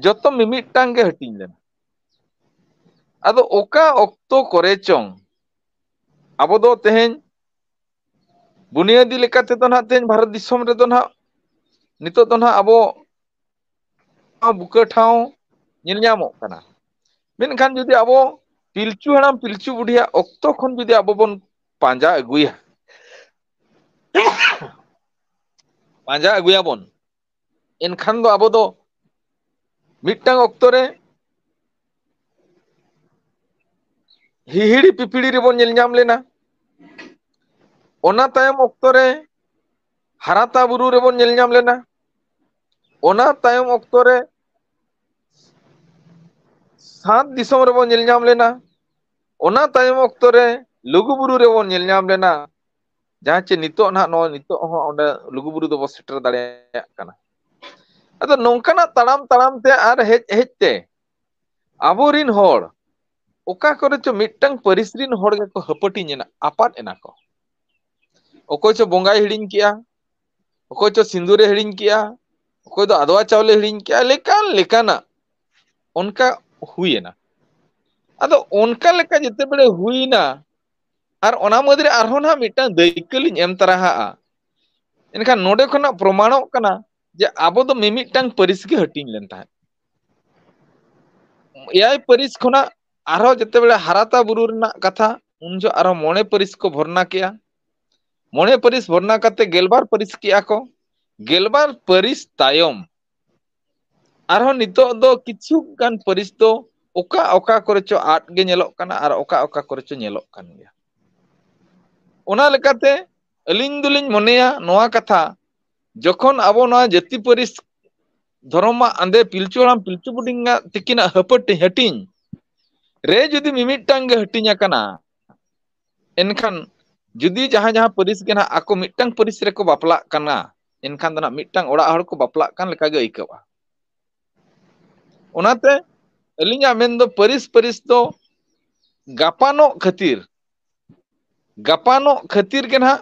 ᱡᱚᱛᱚ ᱢᱤᱢᱤᱫᱴᱟᱝ ᱜᱮ ᱦᱟᱹᱴᱤᱧ ᱞᱮᱱᱟ᱾ ᱟᱫᱚ ᱚᱠᱟ ᱚᱠᱛᱚ ᱠᱚᱨᱮ ᱪᱚᱝ ᱟᱵᱚ ᱫᱚ ᱛᱮᱦᱮᱧ ᱵᱩᱱᱤᱭᱟᱹᱫᱤ ᱞᱮᱠᱟ ᱛᱮᱫᱚ ᱱᱟᱦᱟᱜ ᱛᱮᱦᱮᱧ ᱵᱷᱟᱨᱚᱛ ᱫᱤᱥᱚᱢ ᱨᱮᱫᱚ ᱱᱟᱦᱟᱜ ᱱᱤᱛᱚᱜ ᱫᱚ ᱱᱟᱦᱟᱜ ᱟᱵᱚ ᱵᱩᱠᱟᱹ ᱴᱷᱟᱶ ᱧᱮᱞ ᱧᱟᱢᱚᱜ ᱠᱟᱱᱟ᱾ ᱢᱮᱱᱠᱷᱟᱱ ᱡᱩᱫᱤ ᱟᱵᱚ ᱯᱤᱞᱪᱩ ᱦᱟᱲᱟᱢ ᱯᱤᱞᱪᱩ ᱵᱩᱰᱷᱤᱭᱟᱜ ᱚᱠᱛᱚ ᱠᱷᱚᱱ ᱡᱩᱫᱤ ᱟᱵᱚ ᱵᱚᱱ ᱯᱟᱸᱡᱟ ᱟᱹᱜᱩᱭᱟ, ᱯᱟᱸᱡᱟ ᱟᱹᱜᱩᱭᱟᱵᱚᱱ, ᱮᱱᱠᱷᱟᱱ ᱫᱚ ᱟᱵᱚ ᱫᱚ ᱢᱤᱫᱴᱟᱝ ᱚᱠᱛᱚ ᱨᱮ ᱦᱤᱦᱤᱲᱤ ᱯᱤᱯᱤᱲᱤ ᱨᱮᱵᱚᱱ ᱧᱮᱞ ᱧᱟᱢ ᱞᱮᱱᱟ᱾ ᱚᱱᱟ ᱛᱟᱭᱚᱢ ᱚᱠᱛᱚ ᱨᱮ ᱦᱟᱨᱟᱛᱟ ᱵᱩᱨᱩ ᱨᱮᱵᱚᱱ ᱧᱮᱞ ᱧᱟᱢ ᱞᱮᱱᱟ᱾ ᱚᱱᱟ ᱛᱟᱭᱚᱢ ᱚᱠᱛᱚ ᱨᱮ ᱥᱟᱛ ᱫᱤᱥᱚᱢ ᱨᱮᱵᱚᱱ ᱧᱮᱞ ᱧᱟᱢ ᱞᱮᱱᱟ᱾ ᱚᱱᱟ ᱛᱟᱭᱚᱢ ᱚᱠᱛᱚ ᱨᱮ ᱞᱩᱜᱩ ᱵᱩᱨᱩ ᱨᱮᱵᱚᱱ ᱧᱮᱞ ᱧᱟᱢ ᱞᱮᱱᱟ᱾ ᱡᱟᱦᱟᱸ ᱪᱮ ᱱᱤᱛᱚᱜ ᱱᱟᱦᱟᱜ ᱱᱚᱜᱼᱚᱭ ᱱᱤᱛᱚᱜ ᱦᱚᱸ ᱚᱸᱰᱮ ᱞᱩᱜᱩ ᱵᱩᱨᱩ ᱫᱚᱵᱚ ᱥᱮᱴᱮᱨ ᱫᱟᱲᱮᱭᱟᱜ ᱠᱟᱱᱟ᱾ ᱟᱫᱚ ᱱᱚᱝᱠᱟᱱᱟᱜ ᱛᱟᱲᱟᱢ ᱛᱟᱲᱟᱢ ᱛᱮ ᱟᱨ ᱦᱮᱡ ᱦᱮᱡ ᱛᱮ ᱟᱵᱚᱨᱤᱱ ᱦᱚᱲ ᱚᱠᱟ ᱠᱚᱨᱮ ᱪᱚ ᱢᱤᱫᱴᱟᱝ ᱯᱟᱹᱨᱤᱥ ᱨᱤᱱ ᱦᱚᱲ ᱜᱮᱠᱚ ᱦᱟᱹᱯᱟᱹᱴᱤᱧ ᱮᱱᱟ, ᱟᱯᱟᱫ ᱮᱱᱟ ᱠᱚ᱾ ᱚᱠᱚᱭ ᱪᱚ ᱵᱚᱸᱜᱟᱭ ᱦᱤᱲᱤᱧ ᱠᱮᱜᱼᱟ, ᱚᱠᱚᱭ ᱪᱚ ᱥᱤᱸᱫᱩᱨᱮ ᱦᱤᱲᱤᱧ ᱠᱮᱜᱼᱟ, ᱚᱠᱚᱭ ᱫᱚ ᱟᱫᱣᱟ ᱪᱟᱣᱞᱮ ᱦᱤᱲᱤᱧ ᱠᱮᱜᱼᱟ, ᱞᱮᱠᱟᱱ ᱞᱮᱠᱟᱱᱟᱜ ᱚᱱᱠᱟ ᱦᱩᱭᱮᱱᱟ᱾ ᱟᱫᱚ ᱚᱱᱠᱟ ᱞᱮᱠᱟ ᱡᱮᱛᱮ ᱵᱮᱲᱮ ᱦᱩᱭᱱᱟ, ᱟᱨ ᱚᱱᱟ ᱢᱩᱫᱽᱨᱮ ᱟᱨᱦᱚᱸ ᱱᱟᱦᱟᱜ ᱢᱤᱫᱴᱟᱝ ᱫᱟᱹᱭᱠᱟᱹ ᱞᱤᱧ ᱮᱢ ᱛᱟᱨᱟ ᱦᱟᱜᱼᱟ᱾ ᱮᱱᱠᱷᱟᱱ ᱱᱚᱰᱮ ᱠᱷᱚᱱᱟᱜ ᱯᱨᱚᱢᱟᱬᱚᱜ ᱠᱟᱱᱟ ᱡᱮ ᱟᱵᱚ ᱫᱚ ᱢᱤᱢᱤᱫᱴᱟᱝ ᱯᱟᱹᱨᱤᱥ ᱜᱮ ᱦᱟᱹᱴᱤᱧ ᱞᱮᱱ ᱛᱟᱦᱮᱸᱫ᱾ ᱮᱭᱟᱭ ᱯᱟᱹᱨᱤᱥ ᱠᱷᱚᱱᱟᱜ ᱟᱨᱦᱚᱸ ᱡᱮᱛᱮ ᱵᱮᱲᱮ ᱦᱟᱨᱟᱛᱟ ᱵᱩᱨᱩ ᱨᱮᱱᱟᱜ ᱠᱟᱛᱷᱟ, ᱩᱱ ᱡᱚᱦᱚᱜ ᱟᱨᱦᱚᱸ ᱢᱚᱬᱮ ᱯᱟᱹᱨᱤᱥ ᱠᱚ ᱵᱷᱚᱨᱱᱟ ᱠᱮᱜᱼᱟ᱾ ᱢᱚᱬᱮ ᱯᱟᱹᱨᱤᱥ ᱵᱷᱚᱨᱱᱟ ᱠᱟᱛᱮ ᱜᱮᱞᱵᱟᱨ ᱯᱟᱹᱨᱤᱥ ᱠᱮᱜᱼᱟ ᱠᱚ᱾ ᱜᱮᱞᱵᱟᱨ ᱯᱟᱹᱨᱤᱥ ᱛᱟᱭᱚᱢ ᱟᱨᱦᱚᱸ ᱱᱤᱛᱚᱜ ᱫᱚ ᱠᱤᱪᱷᱩ ᱜᱟᱱ ᱯᱟᱹᱨᱤᱥ ᱫᱚ ᱚᱠᱟ ᱚᱠᱟ ᱠᱚᱨᱮ ᱪᱚ ᱟᱫ ᱜᱮ ᱧᱮᱞᱚᱜ ᱠᱟᱱᱟ ᱟᱨ ᱚᱠᱟ ᱚᱠᱟ ᱠᱚᱨᱮ ᱪᱚ ᱧᱮᱞᱚᱜ ᱠᱟᱱ ᱜᱮᱭᱟ᱾ ᱚᱱᱟ ᱞᱮᱠᱟᱛᱮ ᱟᱹᱞᱤᱧ ᱫᱚᱞᱤᱧ ᱢᱚᱱᱮᱭᱟ ᱱᱚᱣᱟ ᱠᱟᱛᱷᱟ, ᱡᱚᱠᱷᱚᱱ ᱟᱵᱚ ᱱᱚᱣᱟ ᱡᱟᱹᱛᱤ ᱯᱟᱹᱨᱤᱥ ᱫᱷᱚᱨᱚᱢ ᱢᱟ ᱟᱸᱫᱮ ᱯᱤᱞᱪᱩ ᱦᱟᱲᱟᱢ ᱯᱤᱞᱪᱩ ᱵᱩᱰᱷᱤ ᱛᱤᱠᱤᱱᱟᱜ ᱦᱟᱹᱯᱟᱹᱴᱤ ᱦᱟᱹᱴᱤᱧ ᱨᱮ ᱡᱩᱫᱤ ᱢᱤᱢᱤᱫᱴᱟᱝ ᱜᱮ ᱦᱟᱹᱴᱤᱧ ᱟᱠᱟᱱᱟ, ᱮᱱᱠᱷᱟᱱ ᱡᱩᱫᱤ ᱡᱟᱦᱟᱸ ᱡᱟᱦᱟᱸ ᱯᱟᱹᱨᱤᱥ ᱜᱮ ᱱᱟᱦᱟᱜ ᱟᱠᱚ ᱢᱤᱫᱴᱟᱝ ᱯᱟᱹᱨᱤᱥ ᱨᱮᱠᱚ ᱵᱟᱯᱞᱟᱜ ᱠᱟᱱᱟ, ᱮᱱᱠᱷᱟᱱ ᱫᱚ ᱱᱟᱦᱟᱜ ᱢᱤᱫᱴᱟᱝ ᱚᱲᱟᱜ ᱦᱚᱲ ᱠᱚ ᱵᱟᱯᱞᱟᱜ ᱠᱟᱱ ᱞᱮᱠᱟ ᱜᱮ ᱟᱹᱭᱠᱟᱹᱜᱼᱟ᱾ ᱚᱱᱟᱛᱮ ᱟᱹᱞᱤᱧᱟᱜ ᱢᱮᱱ ᱫᱚ ᱯᱟᱹᱨᱤᱥ ᱯᱟᱹᱨᱤᱥ ᱫᱚ ᱜᱟᱯᱟᱱᱚᱜ ᱠᱷᱟᱹᱛᱤᱨ, ᱜᱟᱯᱟᱱᱚᱜ ᱠᱷᱟᱹᱛᱤᱨ ᱜᱮ ᱱᱟᱦᱟᱜ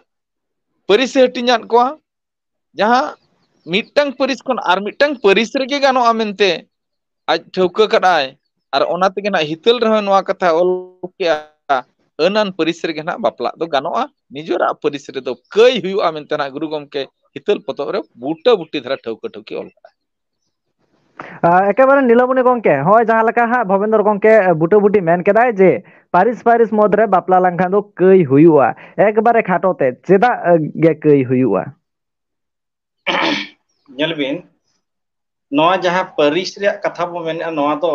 ᱯᱟᱹᱨᱤᱥ ᱮ ᱦᱟᱹᱴᱤᱧᱟᱫ ᱠᱚᱣᱟ᱾ ᱡᱟᱦᱟᱸ ᱢᱤᱫᱴᱟᱝ ᱯᱟᱹᱨᱤᱥ ᱠᱷᱚᱱ ᱟᱨ ᱢᱤᱫᱴᱟᱝ ᱯᱟᱹᱨᱤᱥ ᱨᱮᱜᱮ ᱜᱟᱱᱚᱜᱼᱟ ᱢᱮᱱᱛᱮ ᱟᱡ ᱴᱷᱟᱹᱣᱠᱟᱹ ᱠᱟᱫ ᱟᱭ, ᱟᱨ ᱚᱱᱟ ᱛᱮᱜᱮ ᱱᱟᱜ ᱦᱤᱛᱟᱹᱞ ᱨᱮᱦᱚᱸ ᱱᱚᱣᱟ ᱠᱟᱛᱷᱟ ᱚᱞ ᱠᱮᱜᱼᱟ, ᱟᱹᱱᱟᱱ ᱯᱟᱹᱨᱤᱥ ᱨᱮᱜᱮ ᱱᱟᱜ ᱵᱟᱯᱞᱟᱜ ᱫᱚ ᱜᱟᱱᱚᱜᱼᱟ, ᱱᱤᱡᱮᱨᱟᱜ ᱯᱟᱹᱨᱤᱥ ᱨᱮᱫᱚ ᱠᱟᱹᱭ ᱦᱩᱭᱩᱜᱼᱟ ᱢᱮᱱᱛᱮ ᱱᱟᱜ ᱜᱩᱨᱩ ᱜᱚᱢᱠᱮ ᱦᱤᱛᱟᱹᱞ ᱯᱚᱛᱚᱵ ᱨᱮ ᱵᱩᱴᱟᱹ ᱵᱩᱴᱤ ᱫᱷᱟᱨᱟ ᱴᱷᱟᱹᱣᱠᱟᱹ ᱴᱷᱟᱹᱣᱠᱤ ᱚᱞ ᱠᱟᱜᱼᱟᱭ᱾ ᱟᱨ ᱮᱠᱮᱵᱟᱨᱮ ᱱᱤᱞᱚᱢᱚᱱᱤ ᱜᱚᱢᱠᱮ, ᱦᱚᱸᱜᱼᱚᱭ ᱡᱟᱦᱟᱸ ᱞᱮᱠᱟ ᱦᱟᱸᱜ ᱵᱷᱚᱵᱮᱱᱫᱨᱚ ᱜᱚᱢᱠᱮ ᱵᱩᱴᱟᱹ ᱵᱩᱴᱤ ᱢᱮᱱ ᱠᱮᱫᱟᱭ ᱡᱮ ᱯᱟᱹᱨᱤᱥ ᱯᱟᱹᱨᱤᱥ ᱢᱩᱫᱽ ᱨᱮ ᱵᱟᱯᱞᱟ ᱞᱮᱱᱠᱷᱟᱱ ᱫᱚ ᱠᱟᱹᱭ ᱦᱩᱭᱩᱜᱼᱟ, ᱮᱠᱵᱟᱨᱮ ᱠᱷᱟᱴᱚ ᱛᱮ ᱪᱮᱫᱟᱜ ᱜᱮ ᱠᱟᱹᱭ ᱦᱩᱭᱩᱜᱼᱟ? ᱧᱮᱞ ᱵᱤᱱ, ᱱᱚᱣᱟ ᱡᱟᱦᱟᱸ ᱯᱟᱹᱨᱤᱥ ᱨᱮᱭᱟᱜ ᱠᱟᱛᱷᱟ ᱵᱚ ᱢᱮᱱᱮᱫᱼᱟ, ᱱᱚᱣᱟ ᱫᱚ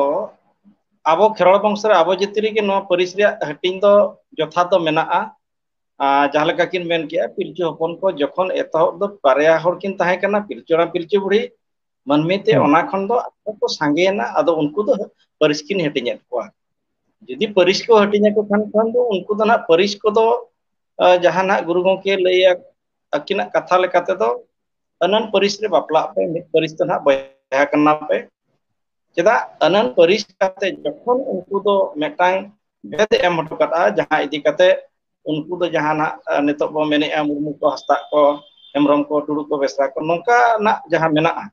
ᱟᱵᱚ ᱠᱷᱮᱨᱣᱟᱲ ᱵᱚᱝᱥᱚ ᱨᱮ, ᱟᱵᱚ ᱡᱟᱹᱛᱤ ᱨᱮᱜᱮ ᱱᱚᱣᱟ ᱯᱟᱹᱨᱤᱥ ᱨᱮᱭᱟᱜ ᱦᱟᱹᱴᱤᱧ ᱫᱚ ᱡᱚᱛᱷᱟᱛ ᱫᱚ ᱢᱮᱱᱟᱜᱼᱟ᱾ ᱟᱨ ᱡᱟᱦᱟᱸ ᱞᱮᱠᱟ ᱠᱤᱱ ᱢᱮᱱ ᱠᱮᱜᱼᱟ, ᱯᱤᱞᱪᱩ ᱦᱚᱯᱚᱱ ᱠᱚ ᱡᱚᱠᱷᱚᱱ ᱮᱛᱚᱦᱚᱵ ᱫᱚ ᱵᱟᱨᱭᱟ ᱦᱚᱲ ᱠᱤᱱ ᱛᱟᱦᱮᱸ ᱠᱟᱱᱟ, ᱯᱤᱞᱪᱩ ᱦᱟᱲᱟᱢ ᱯᱤᱞᱪᱩ ᱵᱩᱲᱦᱤ, ᱢᱟᱹᱱᱢᱤ ᱛᱮ ᱦᱩᱸ᱾ ᱚᱱᱟ ᱠᱷᱚᱱ ᱫᱚ ᱟᱨᱦᱚᱸ ᱠᱚ ᱥᱟᱸᱜᱮᱭᱮᱱᱟ, ᱟᱫᱚ ᱩᱱᱠᱩ ᱫᱚ ᱯᱟᱹᱨᱤᱥ ᱠᱤᱱ ᱦᱟᱹᱴᱤᱧᱮᱫ ᱠᱚᱣᱟ᱾ ᱡᱩᱫᱤ ᱯᱟᱹᱨᱤᱥ ᱠᱚ ᱦᱟᱹᱴᱤᱧ ᱟᱠᱚ ᱠᱷᱟᱱ, ᱠᱷᱟᱱ ᱫᱚ ᱩᱱᱠᱩ ᱫᱚ ᱱᱟᱦᱟᱜ ᱯᱟᱹᱨᱤᱥ ᱠᱚᱫᱚ, ᱟᱸ, ᱡᱟᱦᱟᱸ ᱱᱟᱦᱟᱜ ᱜᱩᱨᱩ ᱜᱚᱢᱠᱮ ᱞᱟᱹᱭᱟ, ᱟᱹᱠᱤᱱᱟᱜ ᱠᱟᱛᱷᱟ ᱞᱮᱠᱟ ᱛᱮᱫᱚ ᱟᱹᱱᱟᱱ ᱯᱟᱹᱨᱤᱥ ᱨᱮ ᱵᱟᱯᱞᱟᱜ ᱯᱮ, ᱢᱤᱫ ᱯᱟᱹᱨᱤᱥ ᱫᱚ ᱱᱟᱦᱟᱜ ᱵᱚᱭᱦᱟ ᱠᱟᱱᱟ ᱯᱮ᱾ ᱪᱮᱫᱟᱜ ᱟᱹᱱᱟᱱ ᱯᱟᱹᱨᱤᱥ ᱠᱟᱛᱮ ᱡᱚᱠᱷᱚᱱ ᱩᱱᱠᱩ ᱫᱚ ᱢᱤᱫᱴᱟᱝ ᱵᱷᱮᱫ ᱮᱢ ᱦᱚᱴᱚ ᱠᱟᱫᱼᱟ, ᱡᱟᱦᱟᱸ ᱤᱫᱤ ᱠᱟᱛᱮ ᱩᱱᱠᱩ ᱫᱚ ᱡᱟᱦᱟᱸ ᱱᱟᱜ, ᱟᱸ, ᱱᱤᱛᱚᱜ ᱵᱚ ᱢᱮᱱᱮᱫᱼᱟ, ᱢᱩᱨᱢᱩ ᱠᱚ, ᱦᱟᱸᱥᱫᱟᱜ ᱠᱚ, ᱦᱮᱢᱵᱨᱚᱢ ᱠᱚ, ᱴᱩᱰᱩ ᱠᱚ, ᱵᱮᱥᱨᱟ ᱠᱚ, ᱱᱚᱝᱠᱟᱱᱟᱜ ᱡᱟᱦᱟᱸ ᱢᱮᱱᱟᱜᱼᱟ,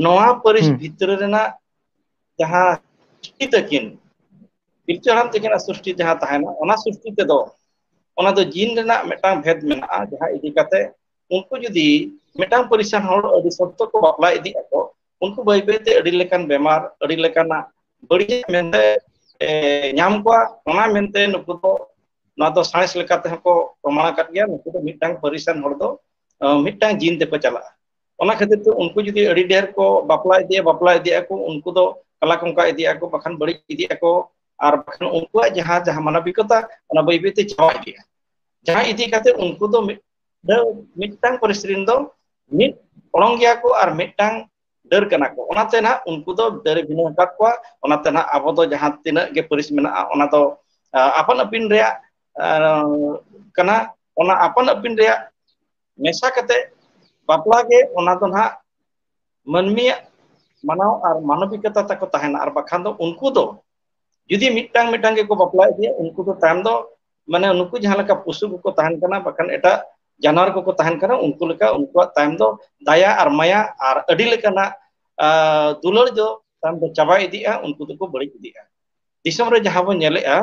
ᱱᱚᱣᱟ ᱯᱟᱹᱨᱤᱥ ᱦᱩᱸ᱾ ᱵᱷᱤᱛᱨᱤ ᱨᱮᱱᱟᱜ ᱡᱟᱦᱟᱸ ᱥᱨᱤᱥᱴᱤ ᱛᱟᱹᱠᱤᱱ, ᱯᱤᱞᱪᱩ ᱦᱟᱲᱟᱢ ᱛᱟᱹᱠᱤᱱᱟᱜ ᱥᱨᱤᱥᱴᱤ ᱡᱟᱦᱟᱸ ᱛᱟᱦᱮᱱᱟ, ᱚᱱᱟ ᱥᱨᱤᱥᱴᱤ ᱛᱮᱫᱚ ᱚᱱᱟ ᱫᱚ ᱡᱤᱱ ᱨᱮᱱᱟᱜ ᱢᱤᱫᱴᱟᱝ ᱵᱷᱮᱫ ᱢᱮᱱᱟᱜᱼᱟ, ᱡᱟᱦᱟᱸ ᱤᱫᱤ ᱠᱟᱛᱮ ᱩᱱᱠᱩ ᱡᱩᱫᱤ ᱢᱤᱫᱴᱟᱝ ᱯᱟᱹᱨᱤᱥᱟᱱ ᱦᱚᱲ ᱟᱹᱰᱤ ᱥᱚᱠᱛᱚ ᱠᱚ ᱵᱟᱯᱞᱟ ᱤᱫᱤᱜ ᱟᱠᱚ, ᱩᱱᱠᱩ ᱵᱟᱹᱭ ᱵᱟᱹᱭ ᱛᱮ ᱟᱹᱰᱤ ᱞᱮᱠᱟᱱ ᱵᱮᱢᱟᱨ, ᱟᱹᱰᱤ ᱞᱮᱠᱟᱱᱟᱜ ᱵᱟᱹᱲᱤᱡ ᱢᱮᱱᱛᱮ, ᱮ, ᱧᱟᱢ ᱠᱚᱣᱟ᱾ ᱚᱱᱟ ᱢᱮᱱᱛᱮ ᱱᱩᱠᱩ ᱫᱚ, ᱱᱚᱣᱟ ᱫᱚ ᱥᱟᱬᱮᱥ ᱞᱮᱠᱟ ᱛᱮᱦᱚᱸ ᱠᱚ ᱯᱨᱚᱢᱟᱬ ᱟᱠᱟᱫ ᱜᱮᱭᱟ, ᱱᱩᱠᱩ ᱫᱚ ᱢᱤᱫᱴᱟᱝ ᱯᱟᱹᱨᱤᱥᱟᱱ ᱦᱚᱲ ᱫᱚ, ᱮ, ᱢᱤᱫᱴᱟᱝ ᱡᱤᱱ ᱛᱮᱠᱚ ᱪᱟᱞᱟᱜᱼᱟ᱾ ᱚᱱᱟ ᱠᱷᱟᱹᱛᱤᱨ ᱛᱮ ᱩᱱᱠᱩ ᱡᱩᱫᱤ ᱟᱹᱰᱤ ᱰᱷᱮᱨ ᱠᱚ ᱵᱟᱯᱞᱟ ᱤᱫᱤᱜᱼᱟ, ᱵᱟᱯᱞᱟ ᱤᱫᱤᱜ ᱟᱠᱚ, ᱩᱱᱠᱩ ᱫᱚ ᱠᱟᱞᱟ ᱠᱚᱝᱠᱟ ᱤᱫᱤᱜ ᱟᱠᱚ, ᱵᱟᱠᱷᱟᱱ ᱵᱟᱹᱲᱤᱡ ᱤᱫᱤᱜ ᱟᱠᱚ, ᱟᱨ ᱵᱟᱠᱷᱟᱱ ᱩᱱᱠᱩᱣᱟᱜ ᱡᱟᱦᱟᱸ, ᱡᱟᱦᱟᱸ ᱢᱟᱱᱚᱵᱤᱠᱚᱛᱟ, ᱚᱱᱟ ᱵᱟᱹᱭ ᱵᱟᱹᱭ ᱛᱮ ᱪᱟᱵᱟ ᱤᱫᱤᱜᱼᱟ᱾ ᱡᱟᱦᱟᱸ ᱤᱫᱤ ᱠᱟᱛᱮ ᱩᱱᱠᱩ ᱫᱚ ᱢᱤᱫ, ᱢᱤᱫᱴᱟᱝ ᱯᱟᱹᱨᱤᱥ ᱨᱮᱱ ᱫᱚ ᱢᱤᱫ ᱚᱲᱚᱝ ᱜᱮᱭᱟ ᱠᱚ ᱟᱨ ᱢᱤᱫᱴᱟᱝ ᱰᱟᱹᱨ ᱠᱟᱱᱟ ᱠᱚ᱾ ᱚᱱᱟᱛᱮ ᱱᱟᱦᱟᱜ ᱩᱱᱠᱩ ᱫᱚ ᱰᱟᱹᱨᱮ ᱵᱷᱤᱱᱟᱹ ᱟᱠᱟᱫ ᱠᱚᱣᱟ᱾ ᱚᱱᱟᱛᱮ ᱱᱟᱦᱟᱜ ᱟᱵᱚ ᱫᱚ ᱡᱟᱦᱟᱸ ᱛᱤᱱᱟᱹᱜ ᱜᱮ ᱯᱟᱹᱨᱤᱥ ᱢᱮᱱᱟᱜᱼᱟ, ᱚᱱᱟ ᱫᱚ, ᱟ, ᱟᱯᱟᱱ ᱟᱹᱯᱤᱱ ᱨᱮᱭᱟᱜ, ᱟ, ᱠᱟᱱᱟ᱾ ᱚᱱᱟ ᱟᱯᱟᱱ ᱟᱹᱯᱤᱱ ᱨᱮᱭᱟᱜ ᱢᱮᱥᱟ ᱠᱟᱛᱮ ᱵᱟᱯᱞᱟ ᱜᱮ ᱚᱱᱟ ᱫᱚ ᱱᱟᱦᱟᱜ ᱢᱟᱹᱱᱢᱤᱭᱟᱜ ᱢᱟᱱᱟᱣ ᱟᱨ ᱢᱟᱱᱚᱵᱤᱠᱚᱛᱟ ᱛᱟᱠᱚ ᱛᱟᱦᱮᱱᱟ, ᱟᱨ ᱵᱟᱠᱷᱟᱱ ᱫᱚ ᱩᱱᱠᱩ ᱫᱚ ᱡᱩᱫᱤ ᱢᱤᱫᱴᱟᱝ ᱢᱤᱫᱴᱟᱝ ᱜᱮᱠᱚ ᱵᱟᱯᱞᱟ ᱤᱫᱤᱭᱟ, ᱩᱱᱠᱩ ᱫᱚ ᱛᱟᱭᱚᱢ ᱫᱚ, ᱢᱟᱱᱮ, ᱱᱩᱠᱩ ᱡᱟᱦᱟᱸ ᱞᱮᱠᱟ ᱯᱚᱥᱩ ᱠᱚᱠᱚ ᱛᱟᱦᱮᱱ ᱠᱟᱱᱟ, ᱵᱟᱠᱷᱟᱱ ᱮᱴᱟᱜ ᱡᱟᱱᱣᱟᱨ ᱠᱚᱠᱚ ᱛᱟᱦᱮᱱ ᱠᱟᱱᱟ, ᱩᱱᱠᱩ ᱞᱮᱠᱟ ᱩᱱᱠᱩᱣᱟᱜ ᱛᱟᱭᱚᱢ ᱫᱚ ᱫᱟᱭᱟ ᱟᱨ ᱢᱟᱭᱟ ᱟᱨ ᱟᱹᱰᱤ ᱞᱮᱠᱟᱱᱟᱜ, ᱟ, ᱫᱩᱞᱟᱹᱲ ᱫᱚ ᱛᱟᱭᱚᱢ ᱫᱚ ᱪᱟᱵᱟ ᱤᱫᱤᱜᱼᱟ, ᱩᱱᱠᱩ ᱫᱚᱠᱚ ᱵᱟᱹᱲᱤᱡ ᱤᱫᱤᱜᱼᱟ᱾ ᱫᱤᱥᱚᱢ ᱨᱮ ᱡᱟᱦᱟᱸ ᱵᱚᱱ ᱧᱮᱞᱮᱜᱼᱟ,